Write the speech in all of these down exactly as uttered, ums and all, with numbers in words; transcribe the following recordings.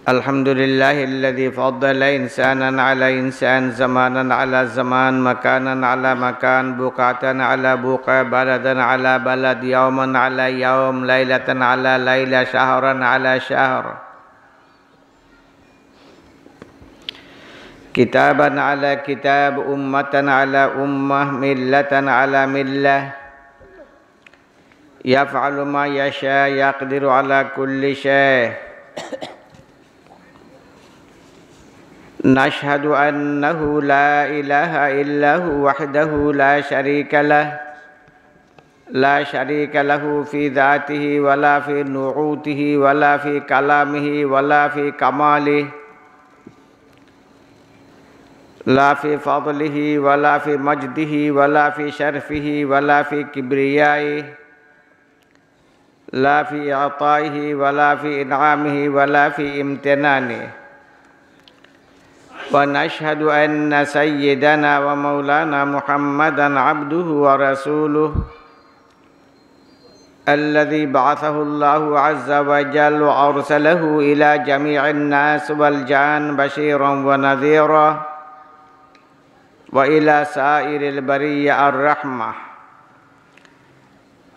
الحمد لله الذي فضل إنسانا على إنسان، زمانا على زمان، مكانا على مكان، بقعة على بقعة، بلدا على بلد، يوما على يوم، ليلة على ليلة، شهرا على شهر، كتابا على كتاب، أمة على أمة، ملة على ملة، يفعل ما يشاء، يقدر على كل شيء. نشهد أنه لا إله إلا هو وحده لا شريك له، لا شريك له في ذاته ولا في نعوته ولا في كلامه ولا في كماله، لا في فضله ولا في مجده ولا في شرفه ولا في كبريائه، لا في إعطائه ولا في إنعامه ولا في امتنانه. ونشهد أن سيدنا ومولانا محمدا عبده ورسوله، الذي بعثه الله عز وجل وأرسله إلى جميع الناس والجان بشيرا ونذيرا، وإلى سائر البرية الرحمة.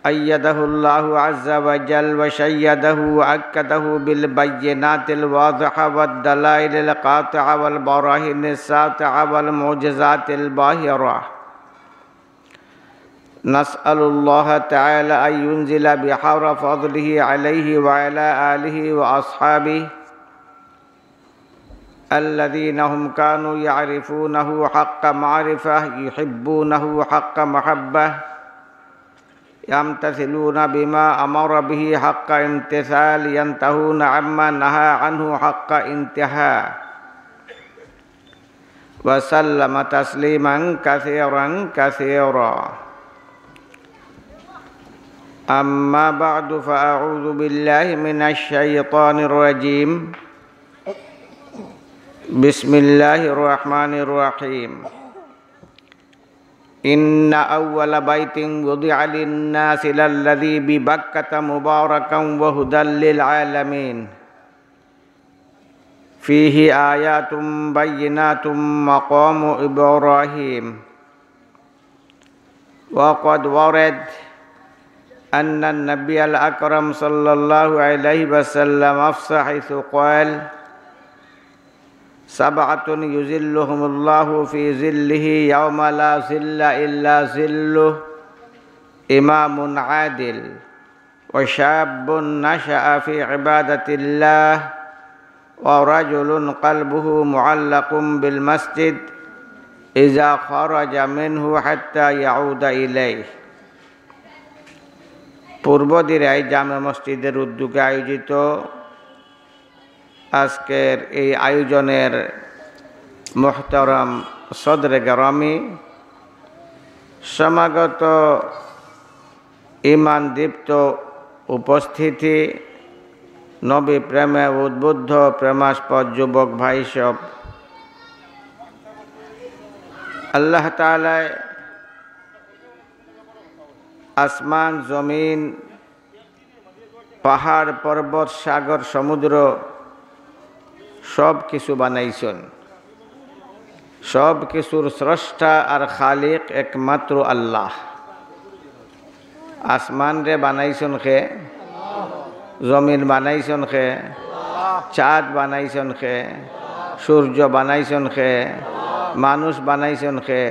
أيده الله عز وجل وشيده وأكده بالبينات الواضحة والدلائل القاطعة والبراهين الساطعة والمعجزات الباهرة. نسأل الله تعالى أن ينزل بحار فضله عليه وعلى آله وأصحابه الذين هم كانوا يعرفونه حق معرفة، يحبونه حق محبة، يمتثلون بما أمر به حق امتثال، ينتهون عما نهى عنه حق انتهاء. وسلم تسليما كثيرا كثيرا. أما بعد، فأعوذ بالله من الشيطان الرجيم. بسم الله الرحمن الرحيم. إن أول بيت وضع للناس للذي ببكة مباركا وهدى للعالمين. فيه آيات بينات مقام إبراهيم. وقد ورد أن النبي الأكرم صلى الله عليه وسلم أفصح حيث قال: سبعة يظلهم الله في ظله يوم لا ظل إلا ظله، إمام عادل، وشاب نشأ في عبادة الله، ورجل قلبه معلق بالمسجد إذا خرج منه حتى يعود إليه. পূর্ব দিরাই জামে মসজিদের উদ্যোগে আয়োজিত আজকের এই আয়োজনের মুহতারাম সদরে গরামি, সমাগত ইমান দীপ্ত উপস্থিতি, নবী প্রেমে উদ্বুদ্ধ প্রেমাস্পদ যুবক ভাই সব, আল্লাহ তাআলায় আসমান, জমিন, পাহাড়, পর্বত, সাগর, সমুদ্র সব কিছু বানাইছইন। সব কিছুর স্রষ্টা আর খালিক একমাত্র আল্লাহ। আসমানরে বানাইছইন কে? জমিন বানাইছইন কে? চাঁদ বানাইছইন কে? সূর্য বানাইছইন কে? মানুষ বানাইছইন কে?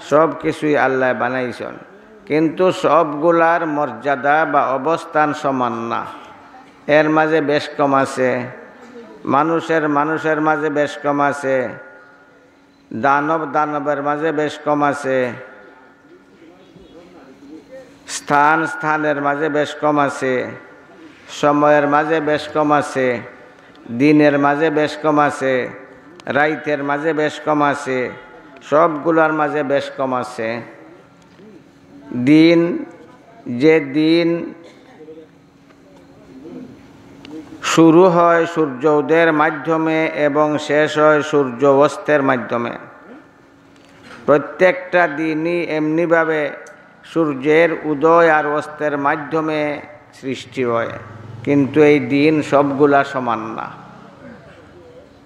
সব কিছুই আল্লায় বানাইছইন। কিন্তু সবগুলার মর্যাদা বা অবস্থান সমান না। এর মাঝে বেশ কম আছে, মানুষের মানুষের মাঝে বেশ কম আছে, দানব দানবের মাঝে বেশ কম আছে, স্থান স্থানের মাঝে বেশ কম আছে, সময়ের মাঝে বেশ কম আছে, দিনের মাঝে বেশ কম আছে, রাইতের মাঝে বেশ কম আছে, সবগুলার মাঝে বেশ কম আছে। দিন, যে দিন শুরু হয় সূর্য উদয়ের মাধ্যমে এবং শেষ হয় সূর্য অস্তের মাধ্যমে। প্রত্যেকটা দিনই এমনিভাবে সূর্যের উদয় আর অস্তের মাধ্যমে সৃষ্টি হয়, কিন্তু এই দিন সবগুলা সমান না।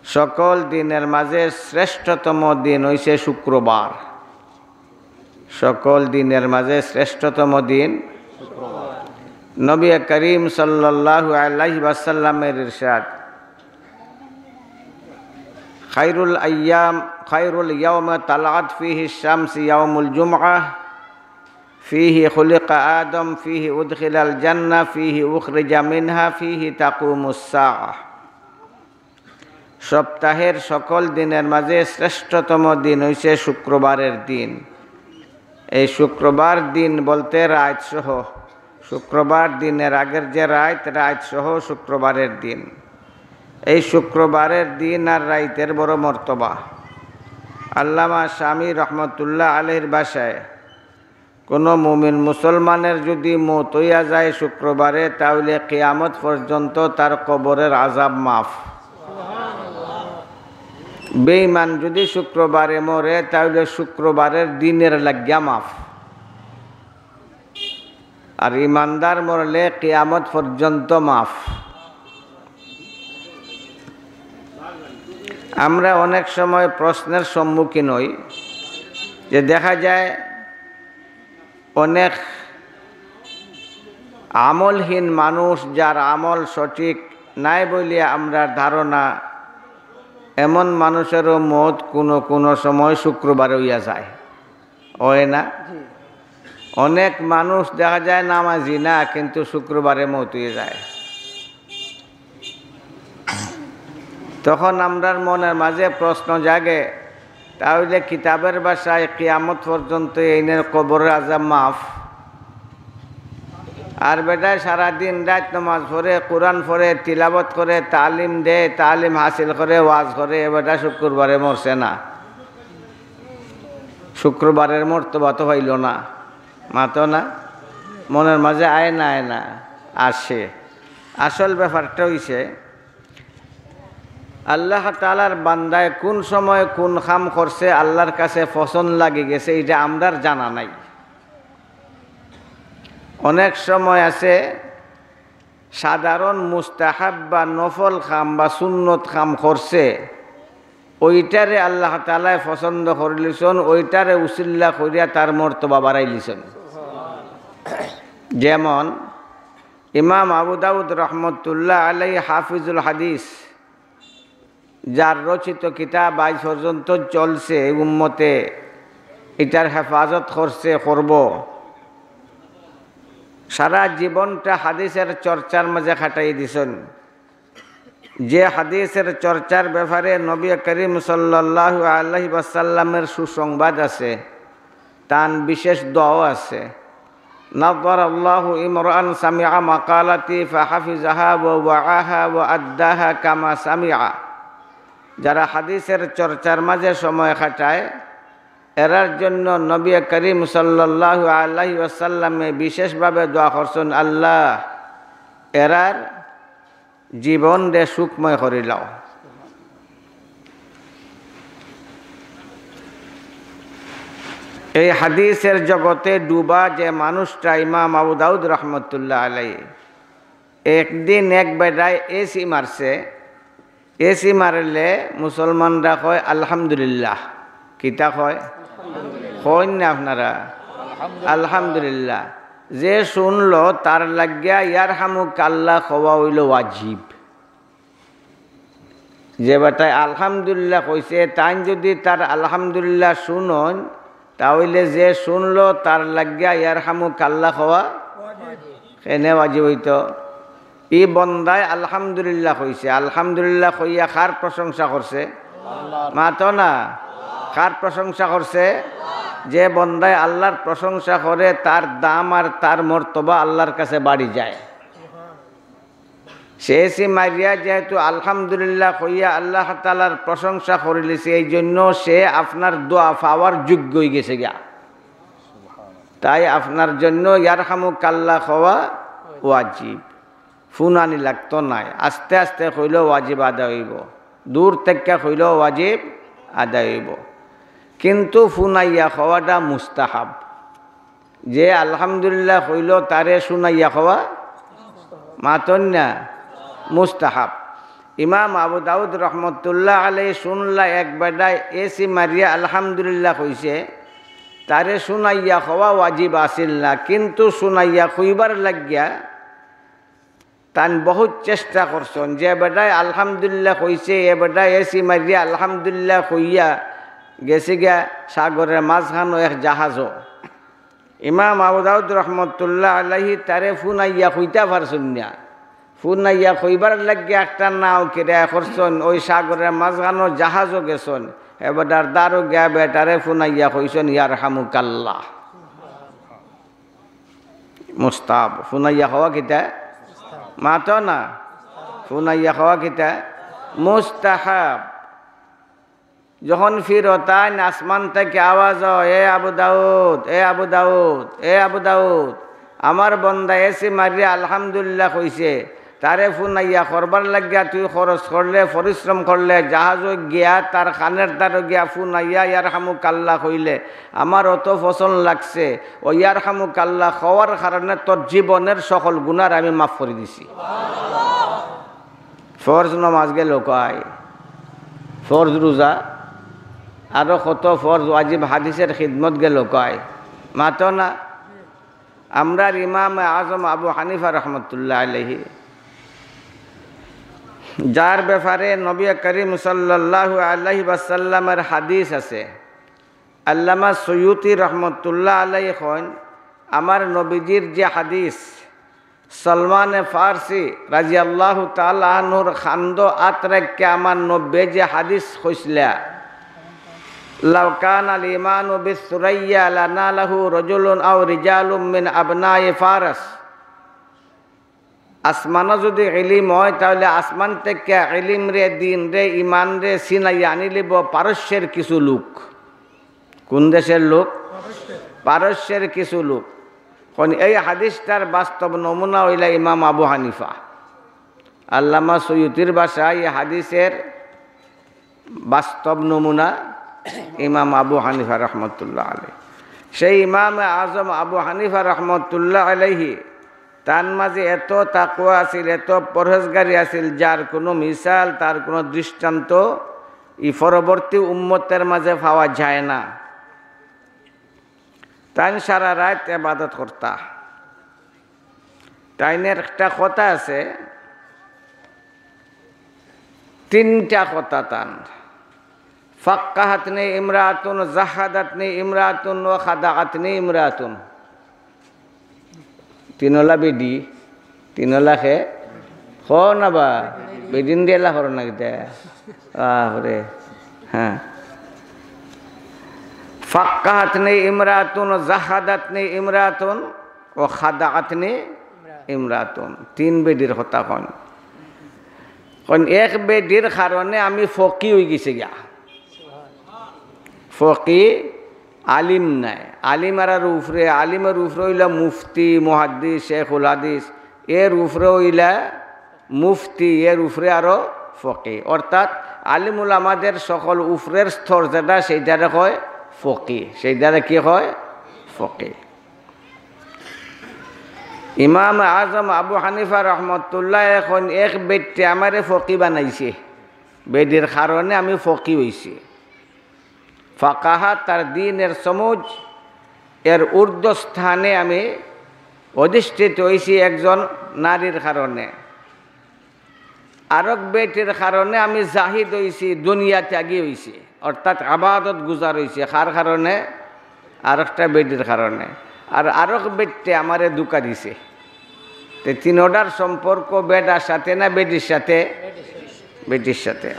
সকল দিনের মাঝে শ্রেষ্ঠতম দিন হইছে শুক্রবার। সকল দিনের মাঝে শ্রেষ্ঠতম দিন। নবী করিম সাল্লাল্লাহু আলাইহি ওয়াসাল্লামের ইরশাদ, "খায়রুল আইয়াম, খায়রুল ইয়াউম তালাআত ফিহি শামস ইয়াউমুল জুমআহ, ফিহি খুলিকা আদম, ফিহি উদখিলাল জান্নাহ, ফিহি উখরিজা মিনহা, ফিহি তাকুমুস সাআহ।" সপ্তাহের সকল দিনের মাঝে শ্রেষ্ঠতম দিন হইছে শুক্রবারের দিন। এই শুক্রবার দিন বলতে রাইত সহ, শুক্রবার দিনের আগের যে রাইত, রাইত সহ শুক্রবারের দিন। এই শুক্রবারের দিন আর রাইতের বড় মর্তবা। আল্লামা শামী রহমতুল্লাহ আলাইহির ভাষায়, কোনো মুমিন মুসলমানের যদি মউত হইয়া যায় শুক্রবারে, তাহলে কিয়ামত পর্যন্ত তার কবরের আযাব মাফ। বেঈমান যদি শুক্রবারে মরে, তাহলে শুক্রবারের দিনের লাগিয়া মাফ। আর ইমানদার মরলে কিয়ামত পর্যন্ত মাফ। আমরা অনেক সময় প্রশ্নের সম্মুখীন হই যে দেখা যায় অনেক আমলহীন মানুষ, যার আমল সঠিক নাই বলিয়া আমরার ধারণা, এমন মানুষেরও মউত কোনো কোনো সময় শুক্রবারে হইয়া যায়, হয় না? অনেক মানুষ দেখা যায় নামাজি না, কিন্তু শুক্রবারে মউত হইয়া যায়। তখন আমরার মনের মাঝে প্রশ্ন জাগে, তাহলে কিতাবের ভাষায় কিয়ামত পর্যন্ত এইনের কবরের আযাব মাফ, আর বেটায় সারা দিন রাইত নামাজ পড়ে, কোরআন পড়ে, তিলাওয়াত করে, তালিম দেয়, তালিম হাসিল করে, ওয়াজ করে, এ বেটা শুক্রবারে মরছে না, শুক্রবারের মর্তবা তো পাইল না। মাতো না? মনের মাঝে আয় না, আয় না, আসে। আসল ব্যাপারটা হইছে, আল্লাহ তাআলার বান্দায় কোন সময় কোন কাম করছে, আল্লাহর কাছে পছন্দ লাগি গেছে, এটা আমরার জানা নাই। অনেক সময় আছে সাধারণ মুস্তাহাব বা নফল কাম বা সুন্নত কাম করছে, ওইটারে আল্লাহ তাআলায় পছন্দ করিলিছন, ওইটারে উসিল্লা করিয়া তার মর্তবা বাড়াইলিছন। যেমন ইমাম আবু দাউদ রহমতুল্লাহ আলাই হাফিজুল হাদিস, যার রচিত কিতাব আজ পর্যন্ত চলছে, এই উম্মতে এটার হেফাজত করছে, করব। সারা জীবনটা হাদিসের চর্চার মাঝে কাটাই দিছন। যে হাদিসের চর্চার ব্যাপারে নবী করিম সাল্লাল্লাহু আলাইহি ওয়াসাল্লামের সুসংবাদ আছে, তান বিশেষ দোয়াও আছে। نضر الله امرأ سمع مقالتي فحفظها ووعاها وأداها كما سمع। যারা হাদিসের চর্চার মাঝে সময় কাটায়, এরার জন্য নবী করিম সাল্লাল্লাহু আলাইহি ওয়াসাল্লামে বিশেষভাবে দোয়া করছেন, "আল্লাহ, এরার জীবনরে সুখময় করিলাও।" এই হাদিসের জগতে ডুবা যে মানুষটা ইমাম আবু দাউদ রহমতুল্লাহ আলাই, একদিন এক বেটায় এসি মারছে, এসি মারলে মুসলমানরা কয় আলহামদুলিল্লাহ। কিতা কয়? কইন না আপনারা? আলহামদুলিল্লাহ। যে শুনলো তার লাগিয়া ইয়ারহামুকাল্লাহ কওয়া হইল ওয়াজিব। যে বেটায় আলহামদুলিল্লাহ কইছে, তাইন যদি তার আলহামদুলিল্লাহ শুনইন, তাহলে যে শুনলো তার লাগিয়া ইয়ারহামুকাল্লাহ কওয়া কেনে ওয়াজিব হইতো? ই বন্দায় আলহামদুলিল্লাহ কইছে, আলহামদুলিল্লাহ কইয়া কার প্রশংসা করছে? মাতো না। কার প্রশংসা করছে? যে বন্দায় আল্লাহর প্রশংসা করে, তার দাম আর তার মর্তবা আল্লাহর কাছে বাড়ি যায়। সে এসি মারিয়া যেহেতু আলহামদুলিল্লাহ কইয়া আল্লাহ তাআলার প্রশংসা করিলিছে, এই জন্য সে আপনার দোয়া পাওয়ার যোগ্য হয়ে গেছে গিয়া। তাই আপনার জন্য ইয়ারহামুকাল্লাহ কওয়া ওয়াজিব। ফুনানি লাগতো নায়, আস্তে আস্তে কইলেও ওয়াজিব আদায় হইব, দূর থেকে কইলেও ওয়াজিব আদায় হইব। কিন্তু ফুনাইয়া কওয়াটা মুস্তাহাব। যে আলহামদুলিল্লাহ কইল, তারে শুনাইয়া কওয়া মাতন না, মুস্তাহাব। ইমাম আবু দাউদ রহমতুল্লাহ আলাইহি শুনলা এক বেটায় এসি মারিয়া আলহামদুলিল্লাহ কইছে, তারে শুনাইয়া কওয়া ওয়াজিব আছিল না, কিন্তু শুনাইয়া কইবার লাগিয়া তান বহুত চেষ্টা করছইন। যে বেটায় আলহামদুলিল্লাহ কইছে, এ বেটায় এসি মারিয়া আলহামদুলিল্লাহ কইয়া গেছে গিয়া সাগরের মাঝখানো এক জাহাজো। ইমাম আবু দাউদ রহমতুল্লাহ আলাইহি তারে ফুনাইয়া কইতা পারছইন না। ফুনাইয়া কইবার লাগিয়া একটা নাও কিরায় করছইন, ওই সাগরের মাঝখানো জাহাজো গেছইন। এ বেটার দারো গিয়া বেটারে ফুনাইয়া কইছইন, "ইয়ারহামুকাল্লাহ।" মুস্তাহাব। ফুনাইয়া কওয়া কিতা? মাতো না। ফুনাইয়া কওয়া কিতা? মুস্তাহাব। যখন ফিরতাইন আসমান থাকি আওয়াজ অয়, "এ আবু দাউদ, এ আবু দাউদ, এ আবু দাউদ, আমার বন্দা এসি মারিয়া আলহামদুলিল্লাহ কইছে, তারে ফুনাইয়া করবার লাগিয়া তুই খরচ করলে, পরিশ্রম করলে, জাহাজো গিয়া তার কানের দারো গিয়া ফুনাইয়া ইয়ারহামুকাল্লাহ কইলে, আমার অত পছন্দ লাগছে, ও ইয়ারহামুকাল্লাহ কওয়ার কারণে তোর জীবনের সকল গুনার আমি মাফ করি দিছি।" ফরজ নমাজ গেল কই? ফরজ রোজা, আরো কত ফরজ ওয়াজিব হাদিসের খিদমত গেল কই? মাতো না। আমরার ইমাম আজম আবু হানিফা রহমতুল্লাহ আলাইহি, যার ব্যাপারে নবী করিম সাল্লাল্লাহু আলাইহি ওয়াসাল্লামের হাদিস আছে, আল্লামা সুয়ুতি রহমতুল্লাহ আলাইহি কইন, আমার নবীজির যে হাদিস, সলমানে ফার্সি রাদিয়াল্লাহু তাআলা আনহুর কান্দো আত রাখিয়া আমার নবীয়ে যে হাদিস কইছলা, "লাউ কানাল ঈমানু বিস-সুরাইয়া লানালাহু রাজুলুন আও রিজালুম মিন আবনাই ফারস।" আসমানো যদি ইলিম অয়, তাইলে আসমান থাকি ইলিমরে, দ্বীনরে, ঈমানরে ছিনাইয়া আনিলিবো পারস্যের কিছু লোক। কোন দেশের লোক? পারস্যের কিছু লোক। অখন এই হাদিসটার বাস্তব নমুনা অইলা ইমাম আবু হানিফা। আল্লামা সুয়ুতির ভাষায় এই হাদিসের বাস্তব নমুনা ইমাম আবু হানিফা রহমতুল্লাহ আলাইহি। সেই ইমাম আজম আবু হানিফা রহমতুল্লাহ আলাইহি, তার মাঝে এত তাকওয়া আছিল, এত পরহেজগারি আছিল, যার কোনো মিসাল, তার কোনো দৃষ্টান্ত ই পরবর্তী উম্মতের মাঝে পাওয়া যায় না। তাইন সারা রাইত ইবাদত করতা। তাইনের একটা কথা আছে, তিনটা কথা তান। "ফাক্কাহাতনি ইমরাতুন, জাহাদাতনি ইমরাতুন, ওয়া খাদাআতনি ইমরাতুন।" তিনলা বেডি, তিনলা কে? কও না বা, বেডিন দিলা করো না কিতা? আহ রে, হ্যাঁ। "ফাক্কাহাতনি ইমরাতুন, জাহাদাতনি ইমরাতুন, ওয়া খাদাআতনি ইমরাতুন।" তিন বেডির কথা কইন। কইন, এক বেডির কারণে আমি ফকি অইগেছি গিয়া। ফকি আলিম নায়। আলিম আর, আর উপরে, আলিমের উপরে অইলা মুফতি, মুহাদ্দিস, শেখুল হাদিস। এর উপরে অইলা মুফতি, এর উপরে আরো ফকি। অর্থাৎ আলিম উলামাদের সকল উপরের স্তর যেটা, সেইটারে কয় ফকি। সেইটারে কি কয়? ফকি। ইমাম আজম আবু হানিফা রহমতুল্লাহ কইন, এক বেটিয়ে আমারে ফকি বানাইছে, বেটির কারণে আমি ফকি অইছি। ফাকাহা, তার দ্বীনের সমুজ, এর ঊর্ধ্ব স্থানে আমি অধিষ্ঠিত অইছি একজন নারীর কারণে। আরক বেটির কারণে আমি জাহিদ অইছি, দুনিয়া ত্যাগী অইছি, অর্থাৎ আবাদত গুজার অইছি। কার কারণে? আরকটা বেটির কারণে। আর আরক বেটিয়ে আমারে ধোঁকা দিছে। তে তিনোটার সম্পর্ক বেটার সাথে না বেটির সাথে? বেটির সাথে।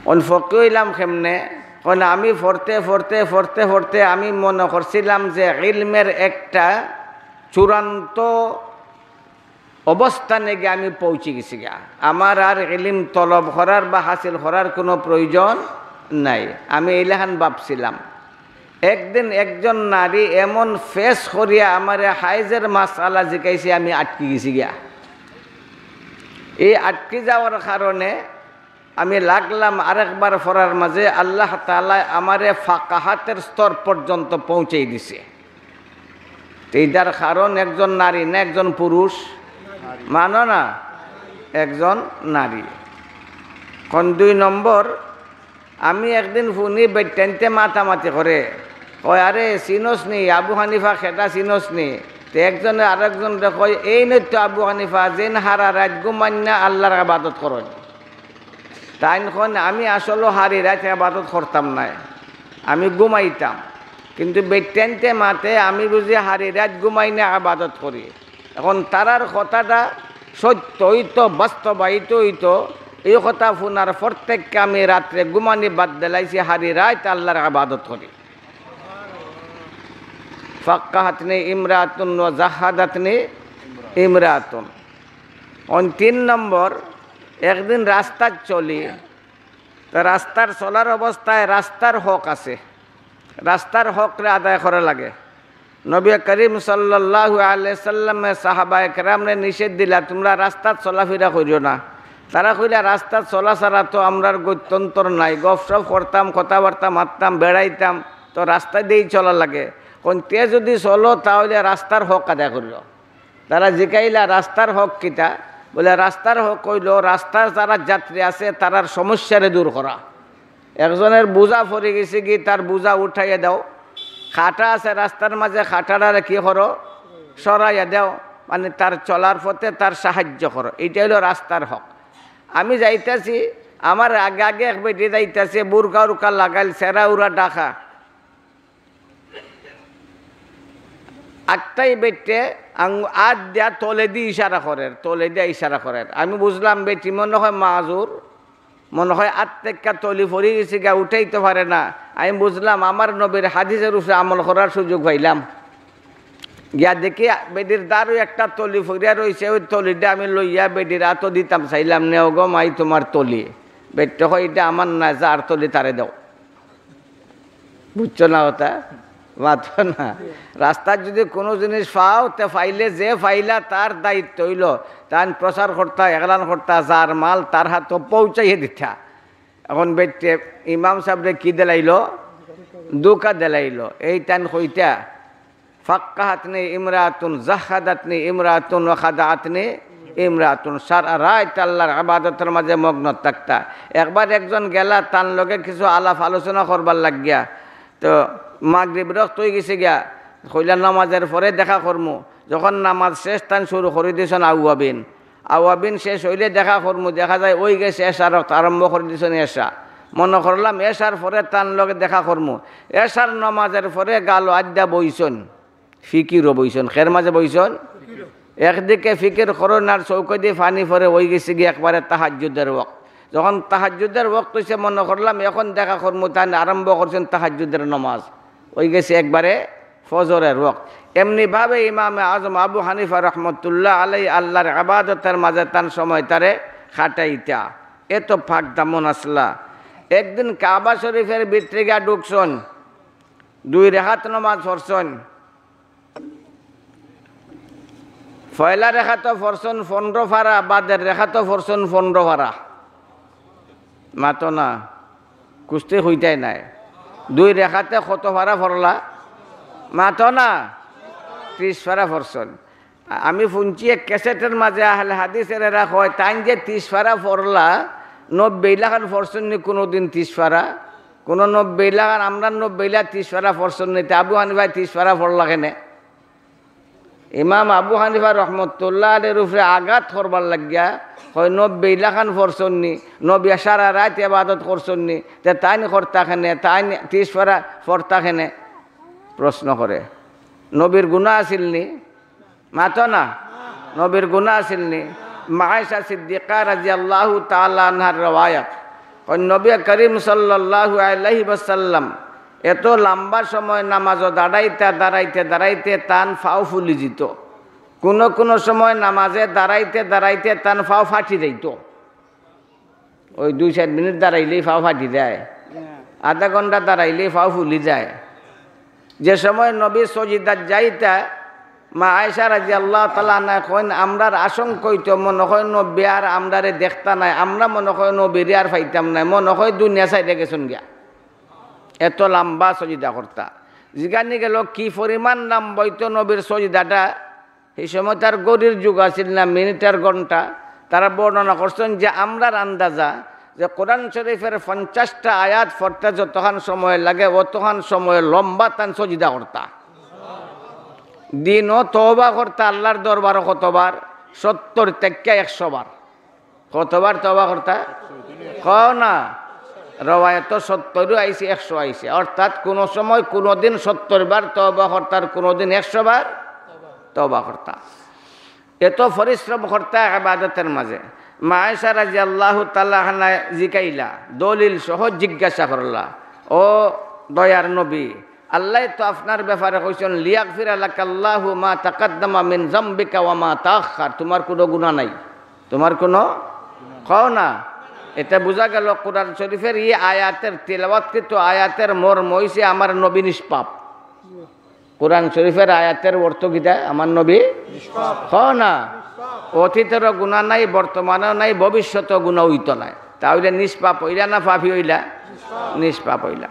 অন ফকি অইলাম কেমনে? অন আমি পড়তে, পড়তে, পড়তে, পড়তে আমি মনে করছিলাম যে ইলমের একটা চূড়ান্ত অবস্থানে গিয়া আমি পৌঁছি গেছি গিয়া। আমার আর ইলিম তলব করার বা হাসিল করার কোনো প্রয়োজন নাই, আমি এইলাখান ভাবছিলাম। একদিন একজন নারী এমন ফেস করিয়া আমারে হাইজের মাসআলা জিকাইছে, আমি আটকি গেছি গিয়া। এই আটকি যাওয়ার কারণে আমি লাগলাম আরেকবার পড়ার মাঝে, আল্লাহ তাআলায় আমারে ফাকাহাতের স্তর পর্যন্ত পৌঁছেই দিছে। তো এইটার কারণ একজন নারী না একজন পুরুষ? মানো না? একজন নারী। এখন দুই নম্বর, আমি একদিন হুনি বেটাইন্তে মাতামাতি করে, কয়, "আরে, চিনস নি আবু হানিফা কেটা, চিনস নি?" তে একজনে আরেকজনরে কয়, "এইন তো আবু হানিফা, যেইন হারা রাইত ঘুমাইন না, আল্লার ইবাদত করইন।" তাইন কইন, "আমি আসলে হারি রাইত ইবাদত করতাম নায়, আমি ঘুমাইতাম, কিন্তু বেটাইন্তে মাতে আমি বুঝি হারি রাইত ঘুমাই না, ইবাদত করি।" এখন তারার কথাটা সত্য অইতো, বাস্তবায়িত অইতো, এই কথা হুনার পর থাকি আমি রাত্রে ঘুমানি বাদ দিলাইছি, হারি রাইত আল্লার ইবাদত করি। ফাক্কাহাতনি ইমরাতুন ওয়া জাহাদাতনি ইমরাতুন। অন তিন নম্বর, একদিন রাস্তাত চলি, তো রাস্তার চলার অবস্থায় রাস্তার হক আছে, রাস্তার হকরে আদায় করা লাগে। নবী করিম সাল্লাল্লাহু আলাইহি সাল্লামে সাহাবায়ে কেরামরে নিষেধ দিলা, "তুমরা রাস্তাত চলাফিরা করিও না।" তারা কইলা, "রাস্তাত চলা ছাড়া তো আমরার গত্যন্তর নাই, গফসফ করতাম, কথাবার্তা মাততাম, বেড়াইতাম, তো রাস্তা দিয়েই চলা লাগে। এখন তে যদি চলো, তাহলে রাস্তার হক আদায় করিও।" তারা জিকাইলা, "রাস্তার হক কিতা?" বলে, "রাস্তার হক অইলো রাস্তার যারা যাত্রী আছে, তারার সমস্যারে দূর করা।" একজনের বুঝা পড়ি গেছে গি, তার বুঝা উঠাইয়া দাও। কাটা আছে রাস্তার মাঝে, কাটাটারে কি করো? সরাইয়া দাও। মানে, তার চলার পথে তার সাহায্য করো, এইটা অইলো রাস্তার হক। আমি যাইতাছি, আমার আগে আগে এক বেটি যাইতাছে, বুরকা উরকা লাগাইল, ছেড়া উড়া ঢাকা। আটটাই বেটে আত দিয়া তলেদি ইশারা করের, তলেদি ইশারা করের। আমি বুঝলাম বেটি মনে হয় মাজুর, মনে হয় আত থাকি তলি পড়ি গেছে গিয়া, উঠাইতে পারে না। আমি বুঝলাম আমার নবীর হাদিসের উপরে আমল করার সুযোগ পাইলাম। গিয়া দেখি বেটির দারু একটা তলি পড়িয়া রইছে, ওই তলিটা আমি লইয়া বেটির আতো দিতাম চাইলাম, "নেও গো মাই তুমার তলি।" বেটে কয়, "ইটা আমার নায়, যার তলি তারে দেও।" বুঝছো না কথা? মাতো না। রাস্তাত যদি কুনু জিনিস পাও, তে পাইলে যে পাইলা তার দায়িত্ব অইলো, তান প্রচার করতা, এলান করতা, যার মাল তার হাতো পৌঁছাইয়া দিতা। এখন বেটে ইমাম সাবরে কি দিলাইলো? ধোকা দিলাইলো। এই তান কইতা, "ফাক্কাহাতনি ইমরাতুন, জাহাদাতনি ইমরাতুন, ওয়া খাদাআতনি ইমরাতুন।" সারা রাইত আল্লার ইবাদতর মাঝে মগ্ন থাকতা। একবার একজন গেলা, তান লগে কিছু আলাপ আলোচনা করবার লাগিয়া। তো মাগরিব রক্ত অই গেছে গিয়া, কইলা, "নামাজের পরে দেখা করমু।" যখন নামাজ শেষ, তান শুরু করি দিছইন আউয়াবিন। আওয়াবিন শেষ অইলে দেখা করমু, দেখা যায় অই গেছে এশার ওয়াক্ত, আরম্ভ করি দিছইন এশা। মনো করলাম এশার পরে তান লগে দেখা করমু। এশার নমাজের পরে গালো আড্ডা বইছইন, ফিকিরো বইছইন। খের মাঝে বইছইন? একদিকে ফিকির করইন আর চউখেদি পানি পড়ে, অই গেছে গি একবারে তাহাজ্জুদের ওয়াক্ত। যখন তাহাজ্জুদের ওয়াক্ত অইছে, মনো করলাম এখন দেখা করমু, তান আরম্ভ করছইন তাহাজ্জুদের নমাজ, অই গেছে একবারে ফজরের ওয়াক্ত। এমনিভাবে ইমামে আজম আবু হানিফা রহমতুল্লাহ আলাই আল্লার ইবাদতর মাঝে তান সময় তারে কাটাইতা। এত পাক দামন আছলা। একদিন কাবা শরীফের ভিতরে গিয়া ঢুকছইন, দুই রেকাত নমাজ পড়ছইন। পয়লা রেকাতো পড়ছইন পনরো পারা, বাদের রেকাতো পড়ছইন পনরো পারা। মাতো না, কুস্তি কইতায় নায়। দুই রেকাতে কত পারা পড়লা? মাতো না, ত্রিশ পারা পড়ছইন। আমি হুনছি এক ক্যাসেটের মাঝে আহলে হাদিসের এরা কয়, তাইন যে ত্রিশ পারা পড়লা, নব্বই লাখান পড়ছইন নি কুনুদিন ত্রিশ পারা? কুনু নব্বই লাখান, আমরার নব্বই লাখ ত্রিশ পারা পড়ছইন নি, তে আবু হানিফায় ত্রিশ পারা পড়লা কেনে? ইমাম আবু হানিফা রহমতুল্লাহ আলাইহির উপরে আঘাত করবার লাগিয়া কয়, "নব্বই লাখান পড়ছইন নি, নবী সারা রাইত ইবাদত করছইন নি, তে তাইন করতা কেনে, তাইন ত্রিশ পারা পড়তা কেনে?" প্রশ্ন করে। নবীর গুনাহ আছিল নি? মাতো না, নবীর গুনাহ আছিল নি? মা আয়েশা সিদ্দিকা রাদিয়াল্লাহু তাআলা আনহার রেওয়ায়াত, কয়, নবী করিম সাল্লাল্লাহু আলাইহি ওয়াসাল্লাম এত লম্বা সময় নামাজো দাঁড়াইতা, দাঁড়াইতে, দাঁড়াইতে তান পাও ফুলি যিত। কুনু কুনু সময় নামাজে দাঁড়াইতে, দাঁড়াইতে তান পাও ফাটি যাইত। ওই দুই চাইর মিনিট দাঁড়াইলেই পাও ফাটি যায়, আধা ঘন্টা দাঁড়াইলেই পাও ফুলি যায়। যে সময় নবী সজিদাত যাইতা, মা আয়েশা রাদিয়াল্লাহু তাআলা আনহা কইন, "আমরার আশঙ্কা অইতো মনো কয় নবী আর আমরারে দেখতা নায়, আমরা মনো কয় নবীরে আর পাইতাম নায়, মনো কয় দুনিয়া ছাইড়া গেছইন গিয়া।" এত লম্বা সজিদা করতা। জিগানি গেল, "কি পরিমাণ লম্বা অইতো নবীর সজিদাটা?" সেই সময় তার ঘড়ির যুগ আছিল না, মিনিট আর ঘন্টা। তারা বর্ণনা করছইন যে আমরার আন্দাজা যে কোরআন শরীফের পঞ্চাশটা আয়াত পড়তে যতখান সময় লাগে, অতখান সময় লম্বা তান সজিদা করতা। দিনও তওবা করতা আল্লাহর দরবারো কতবার? সত্তর থাকিয়া একশো বার। কতবার তওবা করতা? কও না। রওয়ায়তো সত্তরও আইছে, একশো আইছে। অর্থাৎ কোনো সময় কোনো দিন সত্তর বার তওবা করতা, আর কোনো দিন একশো বার তওবা করতা। এত পরিশ্রম করতা ইবাদতের মাঝে। মা আয়েশা রাদিয়াল্লাহু তাআলা আনহা জিকাইলা, দলিল সহ জিজ্ঞাসা করলা, "ও দয়ার নবী, আল্লাহ তো আপনার ব্যাপারে কইছেন, 'লিয়াগফিরা লাকাল্লাহু মা তাকাদ্দামা মিন যামবিকা ওয়া মা তাআখার।' তোমার কোনো গুনাহ নাই, তোমার কোনো, কও না।" এটা বুঝা গেল কোরআন শরীফের এই আয়াতের, তিলাওয়াতকৃত আয়াতের মর্ম হইছে, "আমার নবী নিষ্পাপ।" কোরআন শরীফের আয়াতের অর্থ কিতা? আমার নবী, কও না, অতীতেরও গুনাহ নাই, বর্তমানেও নাই, ভবিষ্যতেও গুনাহ হইতো নায়। তাহলে নিষ্পাপ হইলা না পাপী হইলা? নিষ্পাপ হইলা।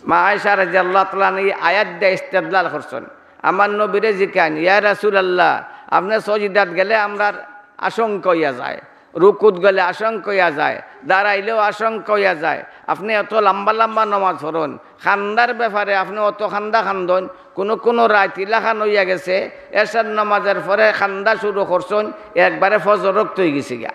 মা আয়েশা রাদিয়াল্লাহু তাআলা আনহা এই আয়াত দিয়া ইস্তেদলাল করছেন, আমার নবীরে জিকাইন, "ইয়া রাসূলুল্লাহ, আপনে সজিদাত গেলে আমরার আশঙ্কা হইয়া যায়, রুকুত গেলে আশঙ্কা হইয়া যায়, দাঁড়াইলেও আশঙ্কা হইয়া যায়, আপনে এত লম্বা লম্বা নমাজ পড়ইন, কান্দার ব্যাপারে আপনে অত কান্দা কান্দইন, কোনো কোনো রাইত ইলাখান হইয়া গেছে, এশার নমাজের পরে কান্দা শুরু করছইন, একবারে ফজর রক্ত হয়ে গেছে গিয়া।"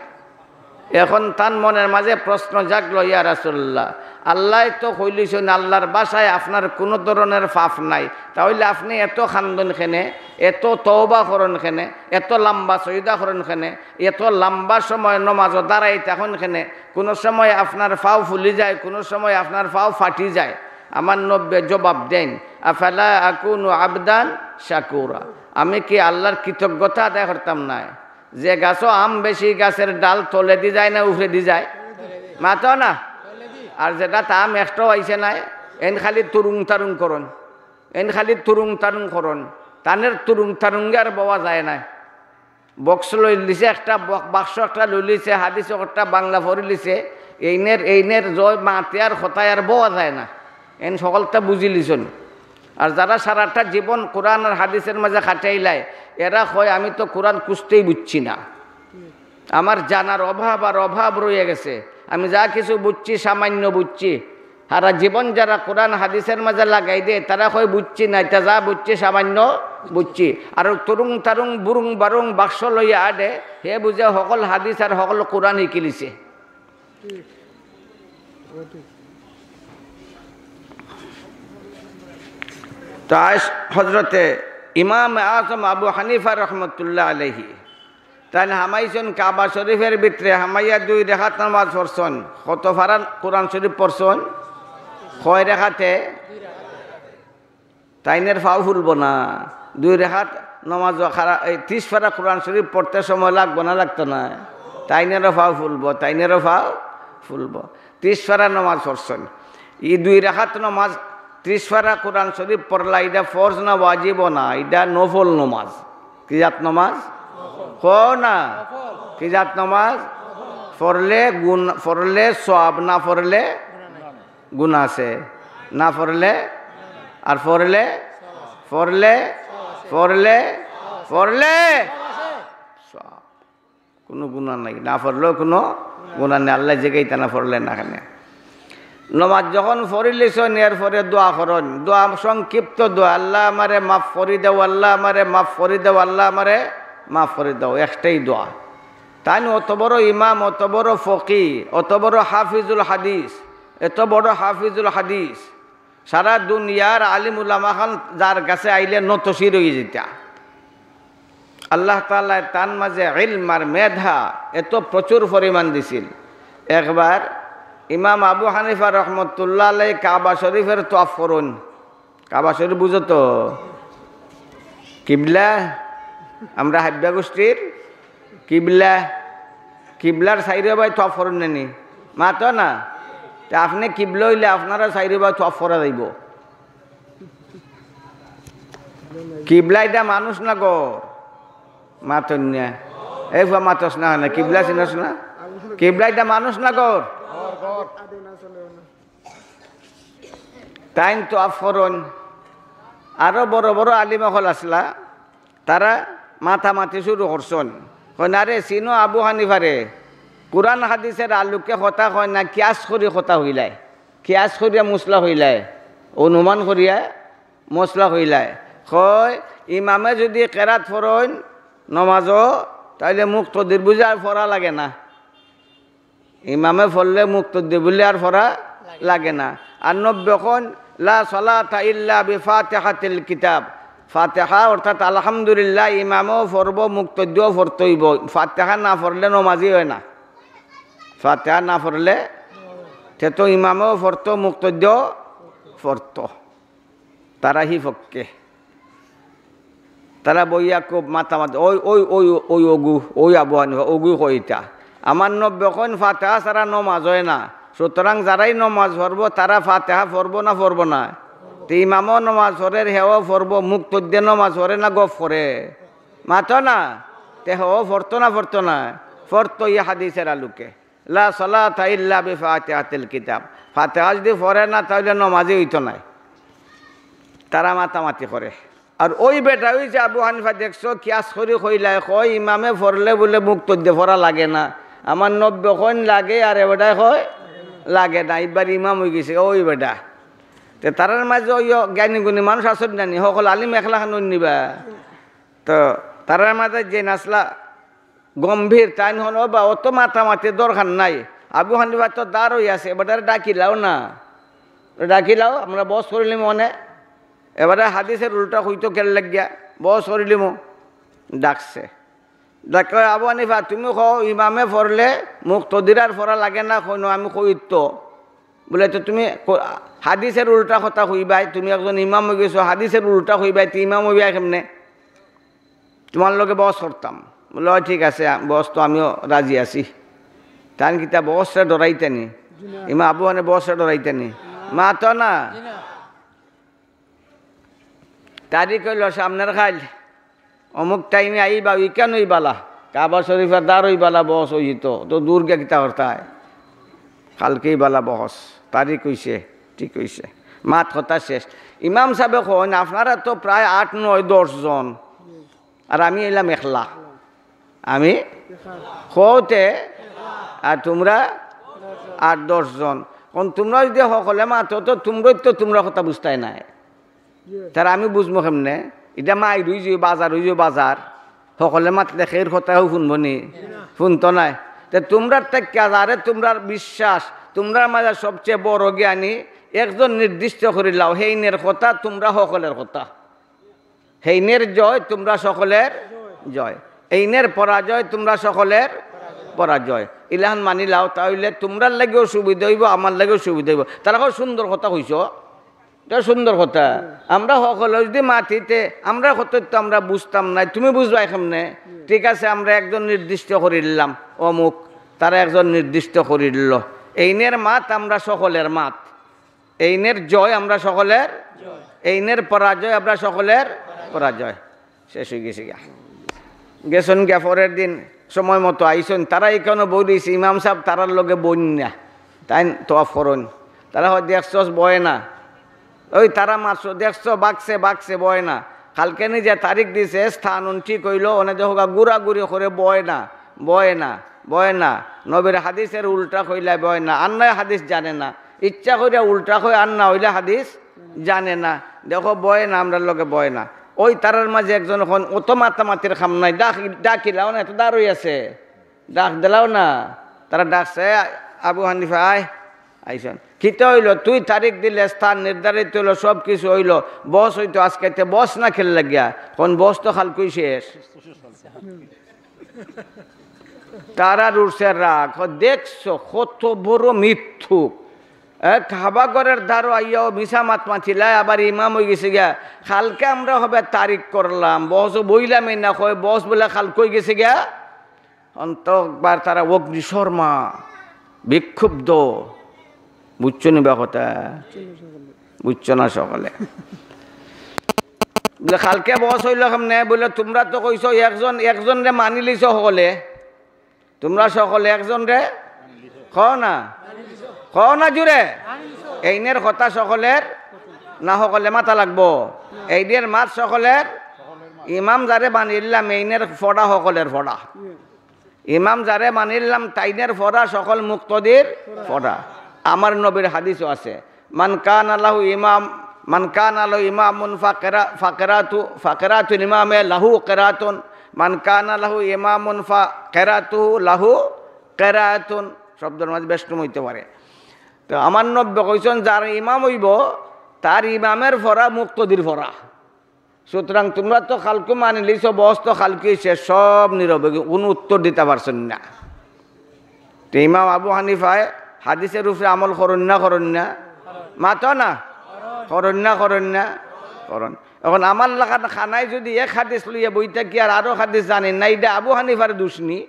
এখন তান মনের মাঝে প্রশ্ন জাগলো, "ইয়া রাসূলুল্লাহ, আল্লাহ তো কইলিছইন, আল্লাহর ভাষায় আপনার কোনো ধরনের পাপ নাই, তাহলে আপনে এত কান্দইন কেনে, এত তওবা করইন কেনে, এত লম্বা সজদা করইন কেনে, এত লম্বা সময় নমাজও দাঁড়াই থাকইন কেনে? কোনো সময় আপনার পাও ফুলি যায়, কোনো সময় আপনার পাও ফাটি যায়।" আমার নবী জবাব দেন, "আফালা আকুনু আবদান শাকুরা, আমি কি আল্লাহর কৃতজ্ঞতা আদায় করতাম না?" যে গাছো আম বেশি, গাছের ডাল তলেদি যায় না উপরেদি যায়? মাতো না। আর যেটাত আম একটাও আইছে না, এন খালি তুরুং তারুং করইন, এন খালি তুরুং তারুং করইন, তানের তুরুং তারুঙ্গে আর বওয়া যায় না। বক্স লইলিছে একটা, বক-, বাক্স একটা লইলিছে, হাদিস একটা বাংলা পড়িলিছে, এইনের, এইনের জয় মাতে আর কথায় আর বওয়া যায় না। এন সকলতা বুঝিলিছইন। আর যারা সারাটা জীবন কোরআন আর হাদিসের মাঝে কাটাইলায়, এরা কয়, "আমি তো কোরআন খুঁজতেই বুঝছি না, আমার জানার অভাব আর অভাব রয়ে গেছে, আমি যা কিছু বুঝছি সামান্য বুঝছি।" সারা জীবন যারা কোরআন হাদিসের মাঝে লাগাই দেয়, তারা কয়, "বুঝছি না, এটা যা বুঝছি সামান্য বুঝছি।" আর তুরুং তারুং বুরুং বারুং বাক্স লইয়া আডে, হে বুঝে সকল হাদিস আর সকল কোরআন হিকিলিছে। তাই হজরতে ইমাম আজম আবু হানিফা রহমতুল্লাহ আলাইহি, তাইন হামাইছইন কাবা শরীফের ভিতরে, হামাইয়া দুই রেখাত নামাজ পড়ছইন। কত পারা কোরআন শরীফ পড়ছইন? কয় রেখাতে? তাইনের পাও ফুলবো না। দুই রেখাত নামাজ খারা, এই ত্রিশ পারা কোরআন শরীফ পড়তে সময় লাগবো না, লাগতো না? তাইনেরও পাও ফুলবো, তাইনেরও পাও ফুলবো। ত্রিশ পারা নামাজ পড়ছইন। এই দুই রেখাত নামাজ, ত্রিশ পারা কোরআন শরীফ পড়লা, এটা ফরজ না ওয়াজিব না, এটা নফল নামাজ। কি জাত নামাজ? কও না। কি জাত নামাজ? পড়লে গুণ, পড়লে সওয়াব, না পড়লে গুনাহ আছে, না পড়লে, আর পড়লে, পড়লে, পড়লে, পড়লে সওয়াব। কোনো গুনাহ নাই, না পড়লেও কোনো গুনাহ নেই। আল্লাহ জিকাইতা না পড়লে না কেনে। নমাজ যখন পড়িলিছইন, এরপরে দোয়া করইন। দোয়া সংক্ষিপ্ত দোয়া, "আল্লাহ আমারে মাফ করি দাও, আল্লাহ আমারে মাফ করি দাও, আল্লাহ আমারে মাফ করি দাও।" একটাই দোয়া। তাইন অত বড় ইমাম, অত বড় ফকি, অত বড় হাফিজুল হাদিস, এত বড় হাফিজুল হাদিস, সারা দুনিয়ার আলিম উলামা খান যার কাছে আইলে নতশির হয়ে যেতা। আল্লাহ তাআলায় তান মাঝে ইলম আর মেধা এত প্রচুর পরিমাণ দিছিল। একবার ইমাম আবু হানিফা রহমতুল্লাহ আলাই কাবা শরীফের তওয়াফ করইন। কাবা শরীফ বুঝো তো? কিবলা, আমরা হাব্বা গোষ্ঠীর কিবলা, কিবলার সাইরে ভাই তওয়াফ করইন না নি? মাতো না। তে আপনে কিবলা হইলে আপনারা সাইরে ভাই তওয়াফ করা যাইবো। কিবলা এটা মানুষ না ঘর? মাতইন না। এই ফুয়া মাতস না, না, কিবলা চিনস না? কিবলা এটা মানুষ না ঘর? তাইন তওয়াফ করইন। আরো বড় বড় আলিম অকল আছলা, তারা মাতামাতি শুরু করছইন। কয় না রে, চিনো আবু হানিফারে? কুরআন হাদিসের আলোকে কথা কয় না, কিয়াস করি কথা কইলায়, কিয়াস করিয়া মসলা কইলায়, অনুমান করিয়া মসলা কইলায়। কয়, ইমামে যুদি কেরাত পড়ইন নমাজো, তাইলে মুক্তদির বুলে আর পড়া লাগে না। ইমামে পড়লে মুক্তদি বুলে আর পড়া লাগে না। আর নবীয়ে কইন, "লা সালাতা ইল্লা বিফাতিহাতিল কিতাব।" ফাতিহা অর্থাৎ আলহামদুলিল্লাহ ইমামেও পড়বো, মুক্তদিও পড়তে অইবো। ফাতিহা না পড়লে নমাজি অয় না। ফাতিহা না পড়লে, তে তো ইমামেও পড়তো, মুক্তদিও পড়তো। তারা হি পক্ষে। তারা বইয়া খুব মাতামাতি, ওই, ওই, ওই, ওই অগু, ওই আবু হানিফা, অগুই কইতা। আমার নবীয়ে কইন ফাতিহা ছাড়া নমাজ অয় না। সুতরাং যারাই নমাজ পড়বো, তারা ফাতিহা পড়বো না পড়বো না? তে ইমামও নমাজ পড়ের, হেও পড়বো, মুক্তদিয়ে নমাজ পড়ে না গফ করে? মাতো না। তে হেও পড়তো না পড়তো না? পড়তো ই হাদিসের আলোকে। লা সালাতা ইল্লা বিফাতিহাতিল কিতাব। ফাতিহা যুদি পড়ে না, তাইলে নমাজি অইতো নায়। তারা মাতামাতি করে। আর ওই বেটা, ওই যে আবু হানিফা দেখছো, কিয়াস করি কইলায়, কয় ইমামে পড়লে বুলে মুক্তদিয়ে পড়া লাগে না। আমার নবীয়ে কইন লাগে, আর এ বেটায় কয় লাগে না। ইবার ইমাম অইগেছে ওই বেটা। তে তারার মাঝে ওই জ্ঞানী গুণী মানুষ আছইন না নি, হকল আলিম একলা খান নিবা। তো তারার মাঝে যে নাসলা গম্ভীর, তাইন কইন, "ও বা, অত মাতামাতির দরকার নাই। আবু হানিফা তো দাঁড় অই আছে, এবারে ডাকিলাও না। ডাকিলাও, আমরা বহস করিলিমু অনে। এবারে হাদিসের উল্টা কইতো কের লাগিয়া, বহস করিলিমু।" ডাকছে। ডাকে, "আবু হানিফা, তুমি কও, ইমামে পড়লে মুক্তদির আর পড়া লাগে না, কইন আমি কই তো।" বুলে, "তো তুমি ক-, হাদিসের উল্টা কথা কইবায়, তুমি একজন ইমাম অইগেছো, হাদিসের উল্টা কইবায়, তে ইমাম অইবায় কেমনে?" তুমার লগে বহস করতাম। বুলে, "অয় ঠিক আছে, আ-, বহস তো আমিও রাজি আছি।" তাইন কিতা বহসরে ডরাইতা নি? জি না। ইমাম আবু হানিফা বহসরে ডরাইতা নি? না। মাতো না। জি না। তারিখ অইলো সামনের কাইল, অমুক টাইমে আইবা, অউ কেনে অইবালা, কাবা শরীফর দাঁড় অইবালা, বহস অইতো, তো দূর গিয়া কিতা করতায়? কালকে অইবালা বহস, তারিখ অইছে, ঠিক অইছে, মাত কথা শেষ। ইমাম সাবে কইন, "আপনারা তো প্রায় আট, নয়, দশ জন, আর আমি অইলাম একলা।" আমি কওতে, আর তুমরা আট দশ জন। অখন তুমরা যুদি হকলে মাতো, তো তুমরাউ তো তুমরার কথা বুঝতায় নায়। তার আমি বুঝমু কেমনে? ইটা মাইর অইযিবো, বাজার অইযিবো, বাজার। হকলে মাতলে কেউর কথাউ হুনবো নি? হুনতো নায়। তে তুমরার থাকিয়া যারে তুমরার বিশ্বাস, তুমরার মাঝে সবচেয়ে বড় জ্ঞানী, একজন নির্দিষ্ট করিলাও, হেইনের কথা তুমরা হকলের কথা। হেইনের জয় তুমরা সকলের জয়, এইনের পরাজয় তুমরা সকলের পরাজয়। ইলাখান মানিলাও, তা অইলে তুমরার লাগিও সুবিধা অইবো, আমার লাগিও সুবিধা অইবো। তারা কয়, "সুন্দর কথা কইছো, ইটা সুন্দর কথা।" আমরা হকলে যুদি মাতি তে, আমরার কথা তো আমরা বুঝতাম নায়, তুমি বুঝবায় কেমনে? ঠিক আছে, আমরা একজন নির্দিষ্ট করিলিলাম, অমুক, তারা একজন নির্দিষ্ট করিলিলো, এইনের মাত আমরা সকলের মাত। এইনের জয় আমরা সকলের, এইনের পরাজয় আমরা সকলের পরাজয়। শেষ অইগেছে গিয়া। গেছইন গিয়া পরের দিন সময় মতো আইছইন, তারা ইখানো বই রইছে, ইমাম সাব তারার লগে বইন না, তাইন তওয়াফ করইন। তারা কয়, "দেখছস, বয় না।" ওই তারা মারছো, "দেখছো, বাগছে, বাগছে, বয় না।" কালকে নি যে তারিখ দিছে, স্থান অন ঠিক অইলো, অনে দেখো গা ঘুরাঘুরি করে, বয় না, বয় না, বয় না। নবীর হাদিসের উল্টা কইলায় বয় না, আন্নায় হাদিস জানে না। ইচ্ছা করিয়া উল্টা কয়, আর না অইলে হাদিস জানে না। দেখো, বয় না, আমরার লগে বয় না। ওই তারার মাঝে একজন কইন, "অত মাতামাতির কাম নাই, ডাক-, ডাকিলাও না, এত দাঁড় অই আছে, ডাক দিলাও না।" তারা ডাকছে, "আবু হানিফা, আয়।" আইছইন। "কিতা অইলো? তুই তারিখ দিলে, স্থান নির্ধারিত অইলো, সব কিছু অইলো, বহস অইতো আজকে, তে বহস না কের লাগিয়া?" কইন, "বহস তো কালকেউ শেষ।" তারার উঠছে রাগ। কয়, "দেখছো কত বড় মিথ্যুক। এ, কাবা ঘরর দাঁড়ো আইয়াও মিছা মাত মাতিলায়, আবার ইমাম অইগেছে গিয়া। কালকে আমরা হবে তারিখ করলাম, বহসো বইলামই না, কয় বহস বুলে কালকে অইগেছে গিয়া।" অন্ত একবার তারা অগ্নিশর্মা, বিক্ষুব্ধ। বুঝছো নি বা কথা? বুঝছো না সকলে? বুলে, "কালকে বহস অইলো কেমনে?" বুলে, "তুমরা তো কইছো একজন, একজনরে মানিলিছো হকলে, তুমরা সকলে একজনরে কও না, কও না জুরে, এইনের কথা সকলের না হকলে মাতা লাগবো, এইনের মাত সকলের, ইমাম যারে বানাইলাম, এইনের ফড়া হকলের ফড়া।" ইমাম যারে মানিলাম, তাইনের পড়া সকল মুক্তদির পড়া। আমার নবীর হাদিসও আছে, "মান কানা লাহু ইমাম, মান কানা লাহু ইমামুন ফাকেরা-, ফাকেরাতু, ফাকেরাতুল ইমামে লাহু কেরাতুন, মান কানা লাহু ইমামুন ফাকেরাতুহু লাহু কেরাতুন।" শব্দর মাঝে বেষ্টম অইতে পারে। তো আমার নবী কইছইন, যার ইমাম অইবো, তার ইমামের পড়া মুক্তদির পড়া। সুতরাং তুমরা তো কালকু মানিলিছো, বহস তো কালকু অইছে, সব নীরব অইগি, কুনু উত্তর দিতা পারছইন না। তো ইমাম আবু হানিফায় হাদিসের উপরে আমল করইন না, করইন না? মাতো না? করইন না, করইন না? করইন। এখন আমার লাখান খানায় যুদি এক হাদিস লইয়া বই থাকি আর আরো হাদিস জানি না, ইটা আবু হানিফার দুষ নি?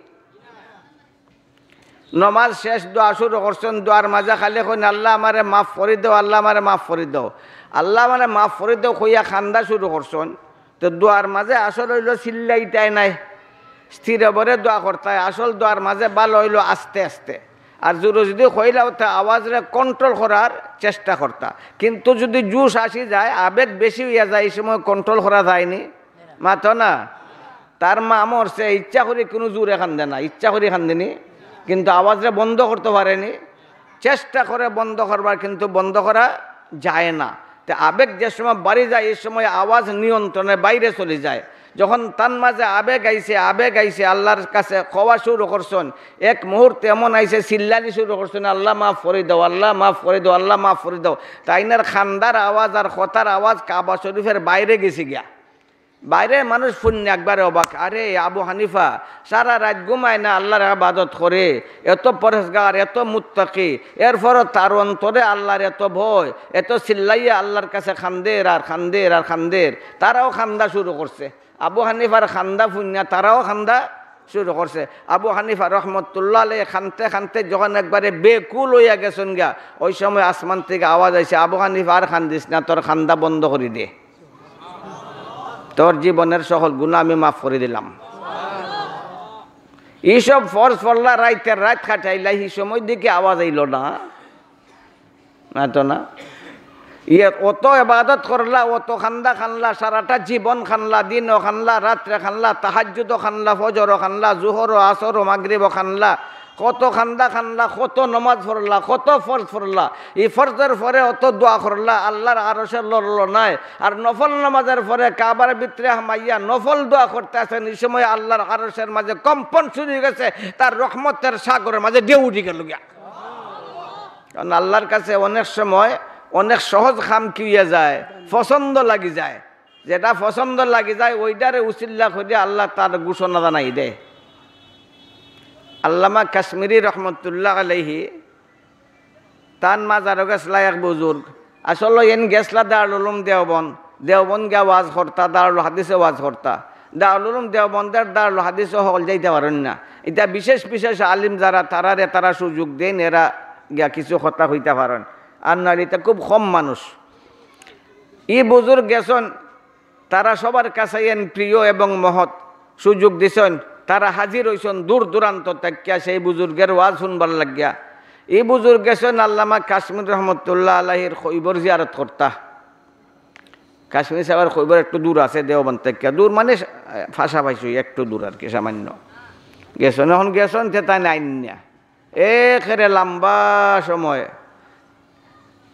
নমাজ শেষ, দোয়া শুরু করছইন, দোয়ার মাঝে খালি কইন, "আল্লাহ আমারে মাফ করি দেও, আল্লাহ আমারে মাফ করি দেও, আল্লাহ আমারে মাফ করি দেও" কইয়া কান্দা শুরু করছইন। তো দোয়ার মাঝে আসল অইলো চিল্লাইতায় নায়, স্থির অবরে দোয়া করতায়। আসল দোয়ার মাঝে ভালা অইলো আস্তে আস্তে। আর জুরে যুদি কইলাও, তে আওয়াজরে control করার চেষ্টা করতা। কিন্তু যুদি জুশ আসি যায়, আবেগ বেশি অইয়া যায়, ই সময় control করা যায় নি? মাতো না? তার মা মরছে, ইচ্ছা করি কুনু জুরে কান্দে না, ইচ্ছা করি কান্দে নি, কিন্তু আওয়াজরে বন্ধ করতো পারে নি। চেষ্টা করে বন্ধ করবার, কিন্তু বন্ধ করা যায় না। তে আবেগ যে সময় বাড়ি যায়, ই সময় আওয়াজ নিয়ন্ত্রণের বাইরে চলি যায়। যখন তার মাঝে আবেগ আইছে, আবেগ আইছে, আল্লাহর কাছে কওয়া শুরু করছইন, এক মুহূর্তে এমন আইছে, চিল্লানি শুরু করছইন, "আল্লাহ মাফ করি দেও, আল্লাহ মাফ করি দেও, আল্লাহ মাফ করি দেও।" তাইনর কান্দার আওয়াজ আর কথার আওয়াজ কাবা শরীফের বাইরে গেছে গিয়া। বাইরে মানুষ হুনিয়া একবারে অবাক, "আরে, আবু হানিফা সারা রাইত ঘুমায় না, আল্লাহর ইবাদত করে, এত পরহেজগার, এত মুত্তাকি, এরপরও তার অন্তরে আল্লাহর এত ভয়, এত চিল্লাইয়া আল্লাহর কাছে কান্দের আর কান্দের আর কান্দের।" তারাও কান্দা শুরু করছে। আবু হানিফার কান্দা হুনিয়া তারাও কান্দা শুরু করছে। আবু হানিফা রহমতুল্লাহ আলাইহি কানতে কানতে যখন একবারে বেকুল অইয়া গেছইন গিয়া, ওই সময় আসমান থাকি আওয়াজ আইছে, "আবু হানিফা, আর কান্দিস না, তোর কান্দা বন্ধ করি দে।" তোর জীবনের সকল গুনাহ আমি মাফ করি দিলাম। ই সব ফরজ পড়লা, রাইতের রাইত কাটাইলা, ই সময় দিকে আওয়াজ আইলো না? না তো না। ইয়ে অত ইবাদত করলা, অত কান্দা কানলা, সারাটা জীবন কানলা, দিনও কানলা, রাত্রে কানলা, তাহাজ্জুদও কানলা, ফজরও কানলা, জোহরও, আসরও, মাগরিবও কানলা, কত কান্দা কানলা, কত নমাজ পড়লা, কত ফরজ পড়লা। ই ফরজর পরে অত দোয়া করলা, আল্লাহর আরশে লড়লো নায়। আর নফল নমাজের পরে কাবার ভিতরে হামাইয়া নফল দোয়া করতে আছেন, ই সময় আল্লাহর আরশের মাঝে কম্পন শুরু অই গেছে, তার রহমতের সাগরের মাঝে ঢেউ উঠি গেল গিয়া। কারণ আল্লাহর কাছে অনেক সময় অনেক সহজ কাম কি অইয়া যায়, পছন্দ লাগি যায়। যেটা পছন্দ লাগি যায়, ওইটারে উসিল্লা করি আল্লাহ তার ঘোষণা জানাই দেয়। আল্লামা কাশ্মীরি রহমতুল্লাহ আলাইহি, তান মাজারো গেছলা এক বুজুর্গ। আসলে এন গেছলা দারুল উলুম দেওবন্দ, দেওবন্দ গিয়া ওয়াজ করতা, দারুল হাদিসে ওয়াজ করতা। দারুল উলুম দেওবন্দের দারুল হাদিসো হকল যাইতা পারইন না। ইতা বিশেষ বিশেষ আলিম যারা, তারারে তারা সুযোগ দেইন, এরা গিয়া কিছু কথা কইতা পারইন। আর নাইলে ইতা খুব কম মানুষ। ই বুজুর্গ গেছইন, তারা সবার কাছে এন প্রিয় এবং মহৎ, সুযোগ দিছইন, তারা হাজির অইছইন দূর দূরান্ত থাকিয়া সেই বুজুর্গের ওয়াজ হুনবার লাগিয়া। ই বুজুর্গ গেছইন আল্লামা কাশ্মীর রহমতুল্লাহ আলাইহির কইবর জিয়ারত করতা। কাশ্মীর সাহেবের কইবর একটু দূর আছে দেওবন্দ থাকিয়া, দূর মানে পাশাপাশি, একটু দূর আর কি, সামান্য। গেছইন, এখন গেছইন, তে তাইন আইন না। একেরে লম্বা সময়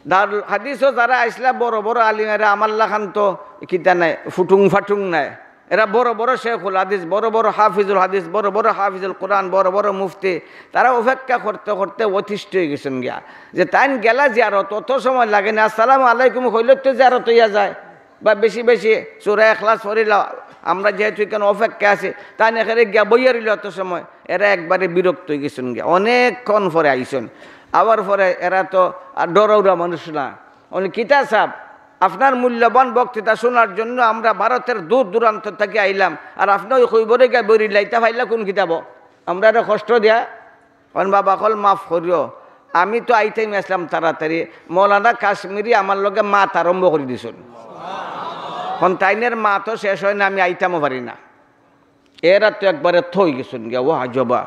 দারুল হাদিসও যারা আইছলা বড় বড় আলিম, এরা আমার লাখান তো কিতা নায়, ফুটুং ফাটুং নায়। এরা বড় বড় শেখুল হাদিস, বড় বড় হাফিজুল হাদিস, বড় বড় হাফিজুল কোরআন, বড় বড় মুফতি। তারা অপেক্ষা করতে করতে অতিষ্ঠ অই গেছইন গিয়া। যে তাইন গেলা জিয়ারত, অত সময় লাগে না, "আসসালামু আলাইকুম" কইলে তো জিয়ারত অইয়া যায়। বা বেশি বেশি সূরা ইখলাস পড়িলা, আমরা যেহেতু এখানে অপেক্ষা আছি, তাইন একেরে গিয়া বইয়া রইলা অত সময়। এরা একবারে বিরক্ত অই গেছইন গিয়া, অনেকক্ষণ পরে আইছইন। আবার পরে এরা তো আর ডরাউরা মানুষ না। উনি, "কিতা সাব, আপনার মূল্যবান বক্তৃতা শোনার জন্য আমরা ভারতের দূর দূরান্ত থাকি আইলাম, আর আপনে ওই কইবরে গিয়া বইরিলা, ইতা পাইলা কোন কিতাবো? আমরারে কষ্ট দিয়া।" কইন, "বাবা অকল মাফ করিও, আমি তো আইতাম আছলাম তাড়াতাড়ি, মৌলানা কাশ্মীরি আমার লগে মাত আরম্ভ করি দিছইন। এখন তাইনের মাতও শেষ অয় না, আমি আইতামও পারি না।" এরা তো একবারে থই গেছইন গিয়া, "ওয়া আজবা,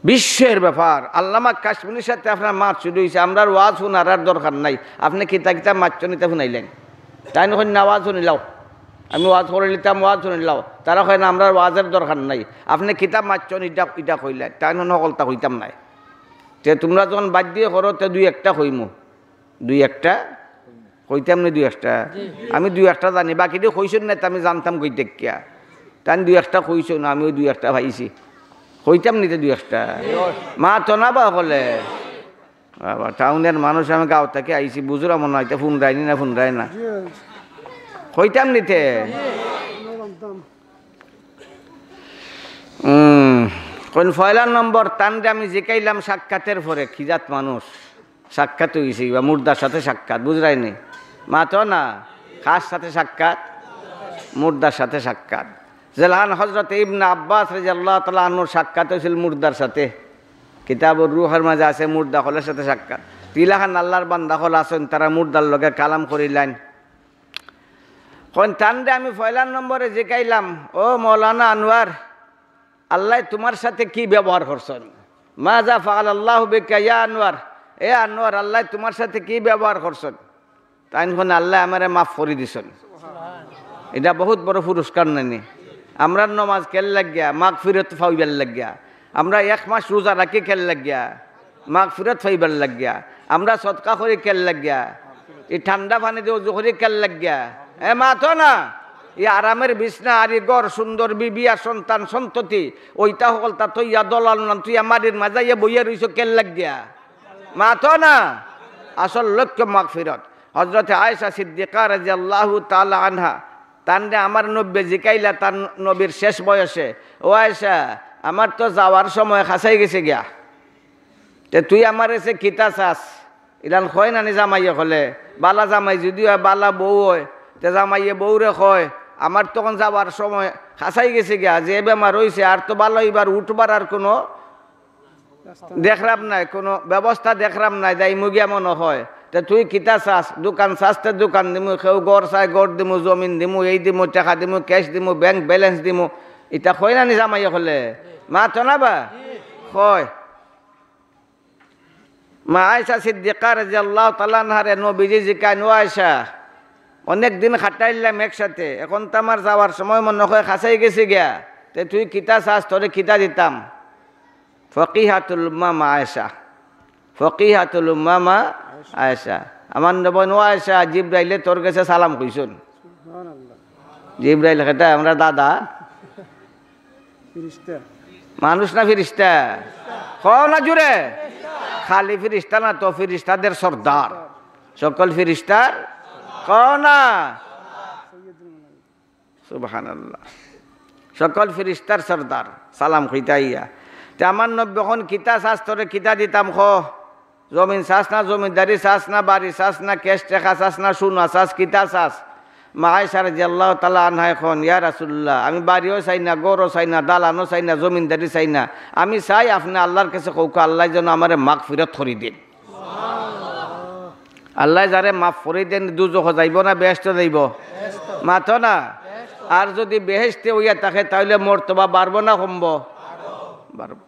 বিশ্বের ব্যাপার, আল্লামা কাশ্মীরির সাথে আপনার মাত শুরু অইছে, আমরার ওয়াজ হুনার আর দরকার নাই, আপনে কিতা কিতা মাতছইন ইতা হুনাইলাইন।" তাইন কইন, "না, ওয়াজ হুনিলাও।" আমি ওয়াজ করিলিতাম, ওয়াজ হুনিলাও। তারা কয় না, আমরার ওয়াজর দরকার নাই, আপনে কিতা মাতছইন ইটা, ইটা কইলা, তাইন হকলতা কইতাম নায়। তে তুমরা যখন বাধ্য করো, তে দুই একটা কইমু, দুই একটা কইতাম নি, দুই একটা। আমি দুই একটা জানি, বাকিটা কইছইন না, তে আমি জানতাম কই থাকিয়া। তাইন দুই একটা কইছইন, আমিও দুই একটা পাইছি। কইতাম নি তে দুই একটা। মাতো না বা হকলে। বাবা, টাউনর মানুষ, আমি গাঁও থাকি আইছি, বুঝরা মনে হয়, ইতা হুনরায়নি না, হুনরায় না। কইতাম নি তে। উম, কইন পয়লা নম্বর, তানরে আমি জিকাইলাম সাক্ষাতের পরে, কি জাত মানুষ? সাক্ষাৎ অইছে, ইবা মুর্দার সাথে সাক্ষাৎ, বুঝরায়নি? মাতো না, কার সাথে সাক্ষাৎ? মুর্দার সাথে সাক্ষাৎ। যেলাখান হজরত ইবনে আব্বাস রাদিয়াল্লাহু তাআলা আনহুর সাক্ষাৎ অইছিল মুর্দার সাথে। কিতাবুর রুহর মাঝে আছে মুর্দা হকলর সাথে সাক্ষাৎ। তিলাখান আল্লাহর বান্দা হকল আছইন, তারা মুর্দার লগে কালাম করিলাইন। কইন তানরে আমি পয়লা নম্বরে জিকাইলাম, "ও মৌলানা আনোয়ার, আল্লায় তুমার সাথে কি ব্যবহার করছইন? মাযা ফাআলাল্লাহু বিকা ইয়া আনোয়ার? এ আনোয়ার, আল্লায় তুমার সাথে কি ব্যবহার করছইন?" তাইন কইন, "আল্লায় আমারে মাফ করি দিছইন।" ইটা বহুত বড় পুরস্কার নায়নি? আমরার নমাজ কের লাগিয়া? মাগফিরত পাইবার লাগিয়া। আমরা এক মাস রোজা রাখি কের লাগিয়া? মাগফিরত পাইবার লাগিয়া। আমরা সদকা করি কের লাগিয়া? ই ঠান্ডা পানি দি অজু করি কের লাগিয়া? এ মাতো না। ই আরামের বিছনা, আরি ঘর, সুন্দর বিবি আর সন্তান সন্ততি, অইতা হকলতা থইয়া দলাল নান থইয়া মাটির মাঝে আইয়া বইয়া রইছো কের লাগিয়া? মাতো না। আসল লক্ষ্য মাগফিরত। হজরতে আয়েশা সিদ্দিকা রাদিয়াল্লাহু তাআলা আনহা, তানরে আমার নবীয়ে জিকাইলা তান নবীর শেষ বয়সে, "ও আয়েশা, আমার তো যাওয়ার সময় কাছাই গেছে গিয়া, তে তুই আমার গেছে কিতা চাস?" ইলান কয় না নি জামাই অকলে, বালা জামাই যুদি অয়, বালা বউ অয়, তে জামাইয়ে বউরে কয়, "আমার তখন যাওয়ার সময় কাছাই গেছে গিয়া, যে বেমার অইছে আর তো বালা অইবার উঠবার আর কুনু দেখরাম নায়, কুনু ব্যবস্থা দেখরাম নায়, যাইমু গিয়া মনো কয়। তে তুই কিতা চাস? দোকান চাস তে দোকান দিমু, কেউ ঘর চায় ঘর দিমু, জমিন দিমু, এই দিমু, টেকা দিমু, cash দিমু, bank balance দিমু।" ইতা কয় না নি জামাই অকলে? মাতো না বা? কয়। মা আয়েশা সিদ্দিকা রাদিয়াল্লাহু তাআলা আনহারে নবীজি জিকাইন, "ও আয়েশা, অনেক দিন খাটাইলাম একসাথে, এখন তো আমার যাওয়ার সময় মনো কয় কাছাই গেছে গিয়া, তে তুই কিতা চাস, তোরে কিতা দিতাম?" ফকিহাতুল উম্মাহ মা আয়েশা, ফকিহাতুল উম্মাহ মা আয়েশা। আমার নবীন, "ও আয়েশা, জিব্রাইলে তোর গেছে সালাম কইছইন।" সুবহানাল্লাহ। জিব্রাইল কেটা? আমরার দাদা। ফিরিস্তা। মানুষ না ফিরিস্তা? কও না জুরে। খালি ফিরিস্তা না তো, ফিরিস্তাদের সর্দার। সকল ফিরিস্তার, কও না। সুবহানাল্লাহ। সকল ফিরিস্তার সর্দার সালাম কইতা আইয়া। তে আমার নবী কইন, "কিতা চাস, তোরে কিতা দিতাম ক? জমিন চাস না, জমিদারি চাস না, বাড়ি চাস না, cash টেকা চাস না, সোনা চাস, কিতা চাস?" মা আয়েশা রাদিয়াল্লাহু তাআলা আনহায় কইন, "ইয়া রাসূলুল্লাহ, আমি বাড়িও চাই না, ঘরও চাই না, দালানও চাই না, জমিদারি চাই না। আমি চাই আপনে আল্লাহর কাছে কউক্কা, আল্লায় যেন আমারে মাগফিরত করি দেইন।" আল্লায় যারে মাফ করি দেইন, দুজখো যাইবো না বেহেশতো যাইবো? মাতো না। আর যুদি বেহেশতে অইয়া থাকে, তাইলে মর্তবা বাড়বো না কমবো? বাড়বো।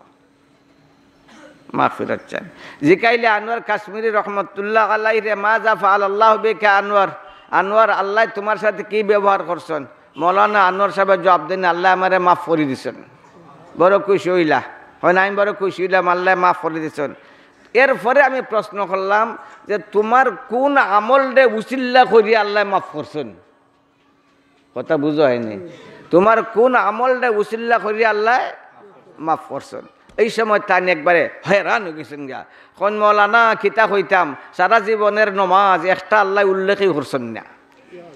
মাগফিরাত চান। জিকাইলে আনোয়ার কাশ্মীরি রহমতুল্লাহ আলাইহিরে, "মাযা ফাআলাল্লাহু বিকা আনোয়ার?" আনোয়ার, আল্লায় তুমার সাথে কি ব্যবহার করছইন? মৌলানা আনোয়ার সাবে জুয়াব দেইন, "আল্লায় আমারে মাফ করি দিছইন।" বড় খুশি অইলা। কইন, "আমি বড় খুশি অইলাম, আল্লায় মাফ করি দিছইন।" এরপরে আমি প্রশ্ন করলাম যে, "তুমার কুন আমলরে উসিল্লা করি আল্লায় মাফ করছইন?" কথা বুঝা অয়নি? তুমার কুন আমলরে উসিল্লা করি আল্লায় মাফ করছইন? এই সময় তাইন একবারে হয়রান অইগেছইন গিয়া। কইন, "মৌলানা, কিতা কইতাম, সারা জীবনের নমাজ একটা আল্লায় উল্লেখই করছইন না।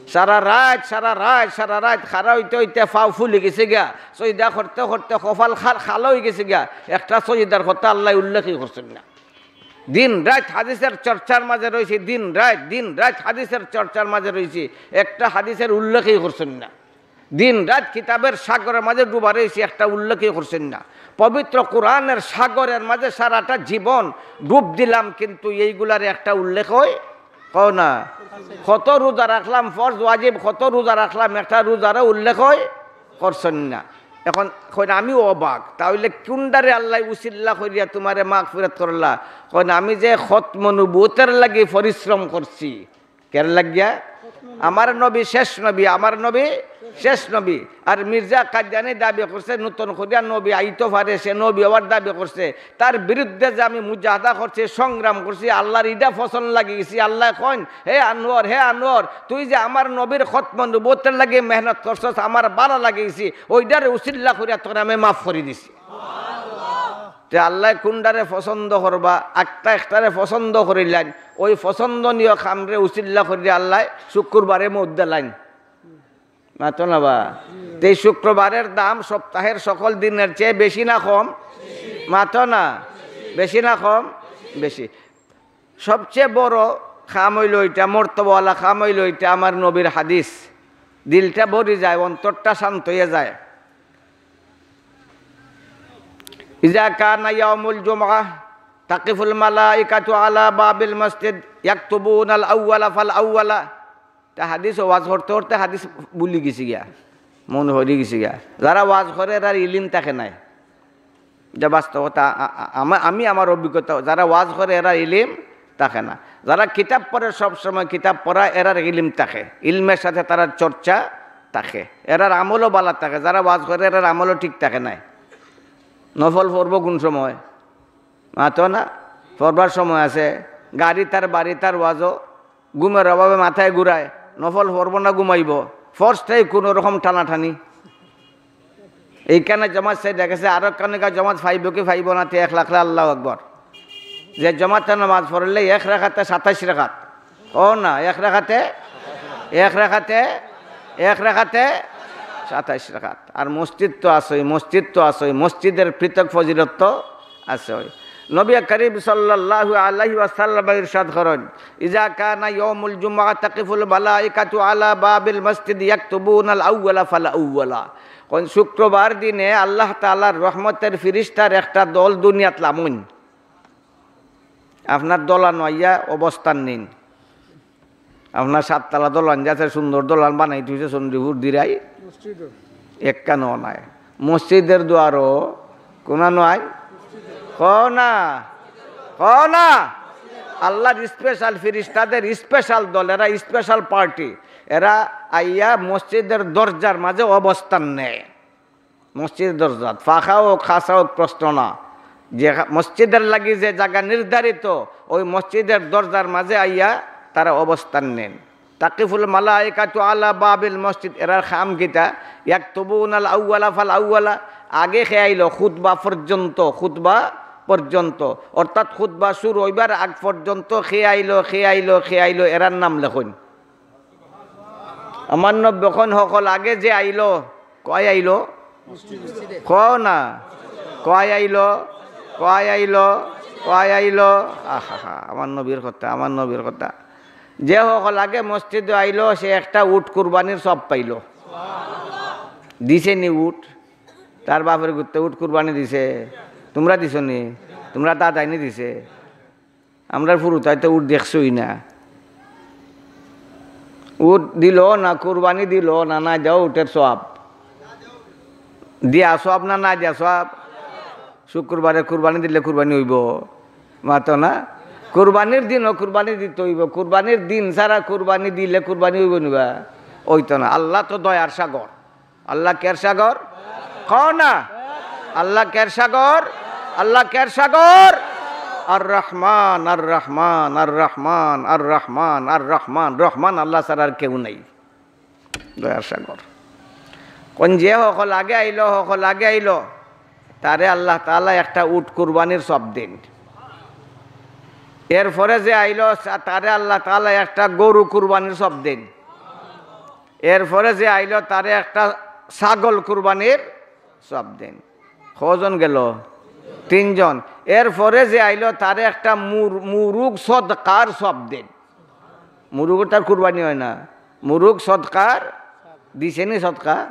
সারা রাইত, সারা রাইত, সারা রাইত খাড়া অইতে অইতে পাও ফুলি গেছে গিয়া, সইজদা করতে করতে কপাল খাল-, কালা অইগেছে গিয়া, একটা সইজদার কথা আল্লায় উল্লেখই করছইন না।" দিন রাইত হাদিসের চর্চার মাঝে রইছি, দিন রাইত, দিন রাইত হাদিসের চর্চার মাঝে রইছি, একটা হাদিসের উল্লেখই করছইন না। দিন রাইত কিতাবের সাগরের মাঝে ডুবা রইছি, একটা উল্লেখই করছইন না। পবিত্র কোরআনের সাগরের মাঝে সারাটা জীবন ডুব দিলাম, কিন্তু এইগুলার একটা উল্লেখই, কও না, কত রোজা রাখলাম, ফরজ ওয়াজিব কত রোজা রাখলাম, একটা রোজারও উল্লেখই করছইন না। এখন কইন, "আমি অবাক, তাইলে কুনটারে আল্লায় উসিল্লা করিয়া তুমারে মাগফিরাত করলা?" কইন, "আমি যে খতমে নবুয়তের লাগি পরিশ্রম করছি।" কের লাগিয়া? আমার নবী শেষ নবী, আমার নবী শেষ নবী। আর মির্জা কাদিয়ানি দাবি করছে নতুন করিয়া নবী আইতো পারে, সে নবী অওয়ার দাবি করছে। তার বিরুদ্ধে যে আমি মুজাহাদা করছি, সংগ্রাম করছি, আল্লার ইটা পছন্দ লাগি গেছি। আল্লায় কইন, "হে আনোয়ার, হে আনোয়ার, তুই যে আমার নবীর খতমে নবুয়তের লাগি মেহনত করছস, আমার ভালা লাগি গেছি, ওইটারে উসিল্লা করিয়া তোরে আমি মাফ করি দিছি।" তে আল্লায় কুনটারে পছন্দ করবা, একটা একটারে পছন্দ করিলাইন, ওই পছন্দনীয় কামরে উসিল্লা করিয়া আল্লায় শুক্রবারে মউত দিলাইন। মাতো না বা? তে শুক্রবারের দাম সপ্তাহের সকল দিনের চেয়ে বেশি না কম? মাতো না, বেশি না কম? বেশি। সবচেয়ে বড় কাম অইলো ইটা, মর্তবাওয়ালা কাম অইলো ইটা, আমার নবীর হাদিস। দিলটা ভরি যায়, অন্তরটা শান্ত অইয়া যায়। ইজা কানা ইয়াউমুল জুমআহ তাকিফুল মালাইকাতু আলা বাবিল মসজিদ ইয়াকতুবুনাল আউওয়ালা ফাল আউওয়ালা। তে হাদিস ওয়াজ করতে করতে হাদিস ভুলি গেছি গিয়া, মন হরি গেছি গিয়া। যারা ওয়াজ করে এরার ইলিম থাকে নায়। ইটা বাস্তবতা, আ-, আ-, আমা-, আমি আমার অভিজ্ঞতা, যারা ওয়াজ করে এরার ইলিম থাকে না। যারা কিতাব পড়ে সব সময় কিতাব পড়া, এরার ইলিম থাকে, ইলমের সাথে তারার চর্চা থাকে, এরার আমলও ভালা থাকে। যারা ওয়াজ করে এরার আমলও ঠিক থাকে নায়। নফল পড়বো কোন সময়? মাতো না, পড়বার সময় আছে, গাড়ি তার বাড়ি তার ওয়াজও, ঘুমের অভাবে মাথায় ঘুরায়, নফল পড়বো না ঘুমাইবো, ফরজটাই কোনো রকম টানাটানি। এইখানে জমাত শেষ দেখেছে, আরো কানে জমাত পাইবো কি পাইবো না, তে এক লাখ আল্লাহু আকবার। যে জমাতে নামাজ পড়লে এক রাকাতে সাতাইশ রাকাত, ও না, এক রাকাতে, এক রাকাতে, এক রাকাতে সাতাইশ রাকাত। আর মসজিদ তো আছেই, মসজিদ তো আছেই, মসজিদের পৃথক ফজিলত তো আছেই। নবী করিম সাল্লাল্লাহু আলাইহি ওয়াসাল্লাম ইরশাদ করেন, "ইজা কানা ইয়াউমুল জুমআ তাকিফুল মালাইকাতু আলা বাবিল মসজিদ ইয়াকতুবুনাল আউওয়ালা ফাল আউওয়ালা।" কোন শুক্রবার দিনে আল্লাহ তাআলার রহমতের ফিরিস্তার একটা দল দুনিয়াত লামইন। আপনার দলানো আইয়া অবস্থান নিন। আপনার সাততলা দলান যাতে সুন্দর দলান বানাই থইছে চণ্ডীপুর দিরাই। মসজিদও। একখানও নাই। মসজিদের দুয়ারও কোনা নাই। কও না, কও না। আল্লাহর স্পেশাল ফিরিস্তাদের স্পেশাল দল, এরা স্পেশাল পার্টি। এরা আইয়া মসজিদের দরজার মাঝে অবস্থান নেয়। মসজিদ দরজাত ফাঁকা হোক, খাসা হোক, প্রশ্ন না। যে মসজিদের লাগি যে জাগা নির্ধারিত, ওই মসজিদের দরজার মাঝে আইয়া তারা অবস্থান নেন। তাকিফুল মালাইকাতু আলা বাবিল মসজিদ, এরার কাম কিতা? ইয়াকতুবুনাল আউওয়ালা ফাল আউওয়ালা, আগে কে আইলো খুতবা পর্যন্ত, খুতবা পর্যন্ত, অর্থাৎ খুতবা শুরু হইবার আগ পর্যন্ত কে আইলো, কে আইলো, কে আইলো, এরার নাম লেখইন। আমার নবী কইন হকল আগে যে আইলো, কয় আইলো? কও না। কয় আইলো? কয় আইলো? কয় আইলো? আহা, আমার নবীর কথা, আমার নবীর কথা। যে হকল আগে মসজিদো আইলো, সে একটা উট কুরবানির সওয়াব পাইলো। দিছে নি উট? তার বাপের গুত্তে উট কুরবানি দিছে। তোমরা দিছো নি? তোমরা দাদাইনি দিছে। আমরার ফুরুতাইতে উট দেখছই না। উট দিল না, কুরবানি দিল না, না দেওয়া উটের সওয়াব। দিয়া সওয়াব না, না দিয়া সওয়াব? শুক্রবারে কুরবানি দিলে কুরবানি হইব? মাতো না। কুরবানির দিনও কুরবানি দিতে হইব। কুরবানির দিন ছাড়া কুরবানি দিলে কুরবানি হইব নিবা? হইতো না। আল্লাহ তো দয়ার সাগর। আল্লাহ কের সাগর? কও না। আল্লাহ কের সাগর? আল্লাহ কের সাগর? আর রহমান, আর রহমান, আর রহমান, আর রহমান, আর রহমান। রহমান আল্লাহ ছাড়া আর কেউ নাই। দয়ার সাগর। কইন যে হকল আগে আইলো, হকল আগে আইলো, তারে আল্লাহ তাআলা একটা উট কুরবানির সওয়াব দেন। এরপরে যে আইলো, তারে আল্লাহ তাআলা একটা গরু কুরবানির সওয়াব দেন। এরপরে যে আইলো, তারে একটা ছাগল কুরবানির সওয়াব দেন। কয়জন গেল? তিনজন। এরপরে যে আইলো, তারে একটা মুর-, মুরুগ সদকার সওয়াব দেন। মুরুগ তার কুরবানি হয় না, মুরুগ সদকার। দিছে নি সদকা?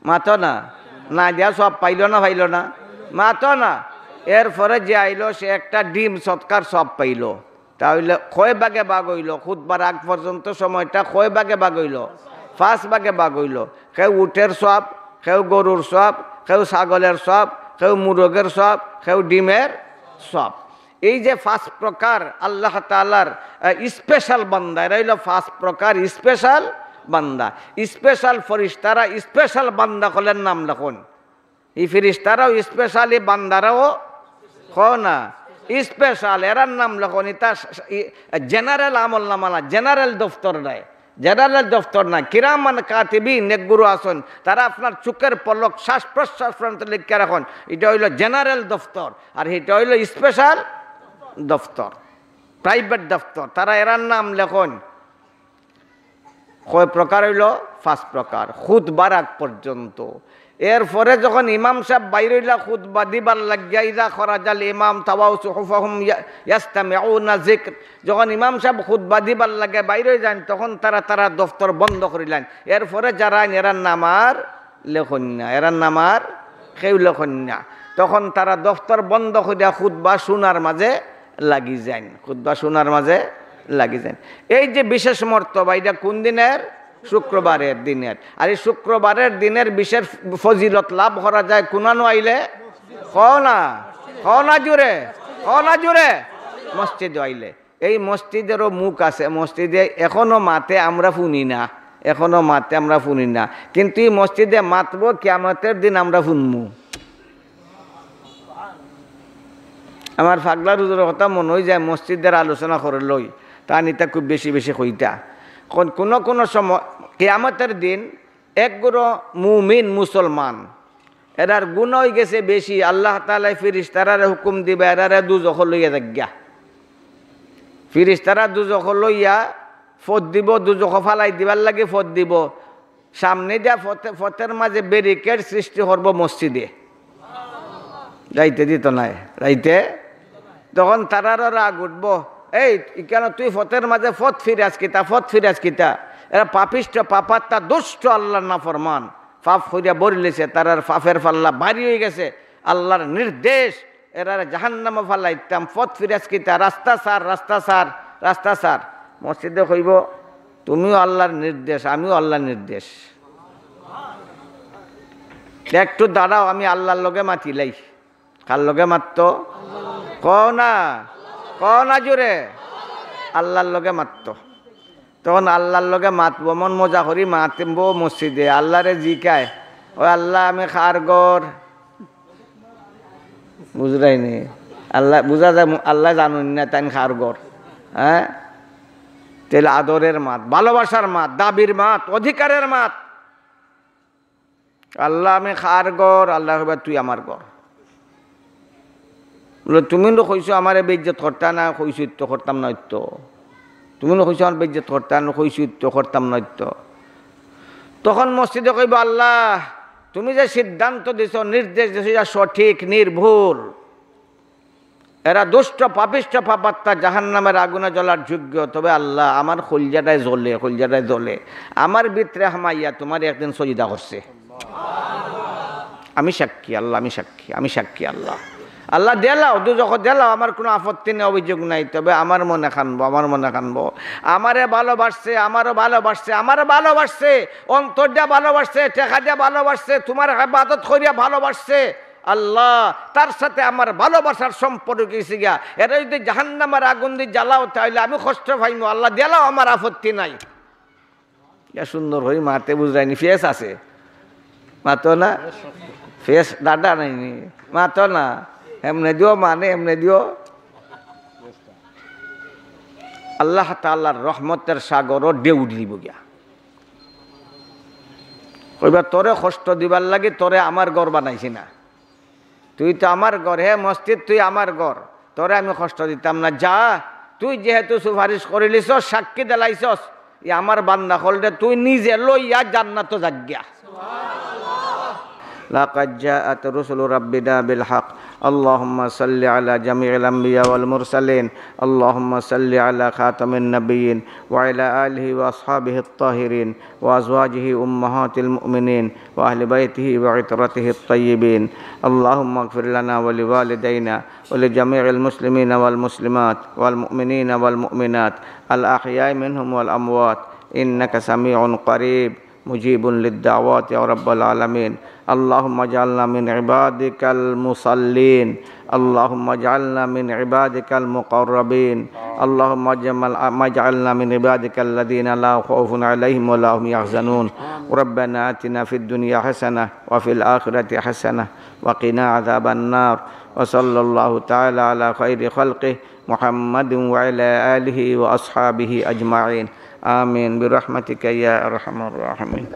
মাতো না। না দিয়া সওয়াব পাইলো না, পাইলো না? মাতো না। এরপরে যে আইলো, সে একটা ডিম সদকার সওয়াব পাইলো। তাহলে কয় ভাগে ভাগ হইল? খুতবার আগ পর্যন্ত সময়টা কয় ভাগে ভাগ হইল? পাঁচ ভাগে ভাগ হইল। কেউ উটের সওয়াব, কেউ গরুর সওয়াব, কেউ ছাগলের সওয়াব, কেউ মুরগের সওয়াব, কেউ ডিমের সওয়াব। এই যে পাঁচ প্রকার আল্লাহ তাআলার, আহ, স্পেশাল বান্দা, এরা অইলো পাঁচ প্রকার স্পেশাল বান্দা। স্পেশাল ফিরিস্তারা স্পেশাল বান্দা অকলর নাম লেখইন। ই ফিরিস্তারাও স্পেশাল, ই বান্দারাও, কও না, স্পেশাল। এরার নাম লেখইন, ইতা স-, স-, ই জেনারেল আমল নামা না, জেনারেল দফতর নায়। জেনারেল দফতর না, কিরামান কাতিবিন, নেকগুরু আছইন, তারা আপনার চোখের পলক, শ্বাস প্রশ্বাস পর্যন্ত লেখিয়া রাখইন। ইটা অইলো জেনারেল দফতর, আর ইটা অইলো স্পেশাল দফতর, প্রাইভেট দফতর। তারা এরার নাম লেখইন। কয় প্রকার অইলো? পাঁচ প্রকার। খুতবার আগ পর্যন্ত। এরপরে যখন ইমাম সাব বাইর অইলা খুতবা দিবার লাগিয়া, ইযা খারাজাল ইমাম তাওয়াউ সুহুফাহুম ইয়া-, ইয়াস্তামিউনা যিকর, যখন ইমাম সাব খুতবা দিবার লাগি বাইর অই যাইন, তখন তারা তারার দফতর বন্ধ করিলাইন। এরপরে যারা আইন, এরার নাম আর লেখইন না, এরার নাম আর কেউ লেখইন না। তখন তারা দফতর বন্ধ করিয়া খুতবা শুনার মাঝে লাগি যাইন, খুতবা শুনার মাঝে লাগি যাইন। এই যে বিশেষ মর্তবা, ইটা কোন দিনের? শুক্রবারের দিনের। আর এই শুক্রবারের দিনের বিশেষ ফজিলত লাভ করা যায় কোনানো আইলে? কও না, কও না জোরে, কও না জোরে, মসজিদো আইলে। এই মসজিদেরও মুখ আছে, মসজিদে এখনো মাতে, আমরা হুনি না, এখনো মাতে, আমরা হুনি না, কিন্তু ই মসজিদে মাতবো, কিয়ামতের দিন আমরা হুনমু। আমার পাগলা হুজুরর কথা মনো অই যায়, মসজিদর আলোচনা করিলেউ, তাইন ইতা খুব বেশি বেশি কইতা। কোন, কোনো কোনো সময় কিয়ামতের দিন একগুরু মুমিন মুসলমান, এরার গুনা অই গেছে বেশি, আল্লাহ তাআলায় ফিরিস্তারারে হুকুম দিবা, এরারে দুজখো লইয়া যাইগিয়া। ফিরিস্তারা দুজখো লইয়া পথ দিবো, দুজখো ফালাই দিবার লাগি পথ দিবো। সামনে দিয়া পথে-, পথর মাঝে ব্যারিকেড সৃষ্টি করবো মসজিদে, যাইতে দিতো নায়, যাইতে। তখন তারারও রাগ উঠবো, "এই, ইখানো তুই পথর মাঝে পথ ফিরাস কিতা, পথ ফিরাস কিতা?" এরা পাপিষ্ঠ, পাপাত্মা, দুষ্ট, আল্লাহর নাফরমান, পাপ করিয়া ভরিলিছে, তারার পাপের পাল্লা ভারি অই গেছে। আল্লাহর নির্দেশ, এরারে জাহান্নামো ফালাইতাম, পথ ফিরাস কিতা, রাস্তা ছাড়, রাস্তা ছাড়, রাস্তা ছাড়। মসজিদে কইবো, "তুমিও আল্লাহর নির্দেশ, আমিও আল্লাহর নির্দেশ। একটু দাঁড়াও, আমি আল্লাহর লগে মাতিলাই।" কার লগে মাততো? কও না, কও না জোরে। আল্লাহর লগে মাততো। তখন আল্লাহর লগে মাতবো, মন মজা করি মাতবো মসজিদে, আল্লাহরে জিকায়, "ও আল্লাহ, আমি কার ঘর?" বুঝরায়নি? আল্লাহ বুঝা যায়, আল্লাহ জানইন না তাইন কার ঘর। হ্যাঁ, তাইলে আদরের মাত, ভালোবাসার মাত, দাবির মাত, অধিকারের মাত। "আল্লাহ, আমি কার ঘর?" আল্লাহ কইবা, "তুই আমার ঘর।" বলে, "তুমি তো কইছো আমারে বেইজ্জত করতা না, কইছো তো করতাম না তো। তুমি তো কইছো আমার বেইজ্জত করতা না, কইছো তো করতাম না তো।" তখন মসজিদে কইবো, "আল্লাহ, তুমি যে সিদ্ধান্ত দিছো, নির্দেশ দিছো, ইটা সঠিক, নির্ভুল। এরা দুষ্ট, পাপিষ্ঠ, পাপাত্মা, জাহান্নামের আগুনে জ্বলার যোগ্য। তবে আল্লাহ, আমার কইলজাটায় জ্বলে, কইলজাটায় জ্বলে। আমার ভিতরে হামাইয়া তুমারে একদিন সজদা করছে। আমি সাক্ষী, আল্লাহ, আমি সাক্ষী, আমি সাক্ষী, আল্লাহ।" আল্লাহ, দিলাও, দুজখো দিলাও, আমার কোনো আপত্তি নাই, অভিযোগ নাই। তবে আমার মনে কানবো, আমার মনে কানবো। আমারে ভালোবাসছে, আমারও ভালোবাসছে, আমারও ভালোবাসছে, অন্তর দিয়া ভালোবাসছে, টেকা দিয়া ভালোবাসছে, তুমার ইবাদত করিয়া ভালোবাসছে। আল্লাহ, তার সাথে আমার ভালোবাসার সম্পর্ক গেছে গিয়া। এরা যদি জাহান্নামের আগুন দি জ্বালাও, তাইলে আমি কষ্ট পাইমু। আল্লাহ, দিলাও, আমার আপত্তি নাই। ইয়া সুন্দর করি মাতে বুঝরায়নি, ফেস আছে। মাতো না? ফেস ডাটা নাইনি। মাতো না। এমনে দিও মানে, এমনে দিও। আল্লাহ তাআলার রহমতের সাগরও ঢেউ উঠলিব গিয়া। কইবা, "তোরে কষ্ট দিবার লাগি তোরে আমার ঘর বানাইছি না।" তুই তো আমার ঘর, হে মসজিদ, তুই আমার ঘর, তোরে আমি কষ্ট দিতাম না। যা, তুই যেহেতু সুপারিশ করিলিছস, সাক্ষী দিলাইছস, ই আমার বান্দা অকলরে তুই নিজে লইয়া জান্নাতো যাগিয়া। لقد جاءت رسل ربنا بالحق. اللهم صل على جميع الأنبياء والمرسلين. اللهم صل على خاتم النبيين وعلى آله وأصحابه الطاهرين وأزواجه أمهات المؤمنين وأهل بيته وعترته الطيبين. اللهم اغفر لنا ولوالدينا ولجميع المسلمين والمسلمات والمؤمنين والمؤمنات الأحياء منهم والأموات إنك سميع قريب. مجيب للدعوات يا رب العالمين. اللهم اجعلنا من عبادك المصلين. اللهم اجعلنا من عبادك المقربين. اللهم اجعل-، اجعلنا من عبادك الذين لا خوف عليهم ولا هم يحزنون. ربنا آتنا في الدنيا حسنة وفي الآخرة حسنة وقنا عذاب النار. وصلى الله تعالى على خير خلقه محمد وعلى آله وأصحابه أجمعين. آمين برحمتك يا أرحم الراحمين.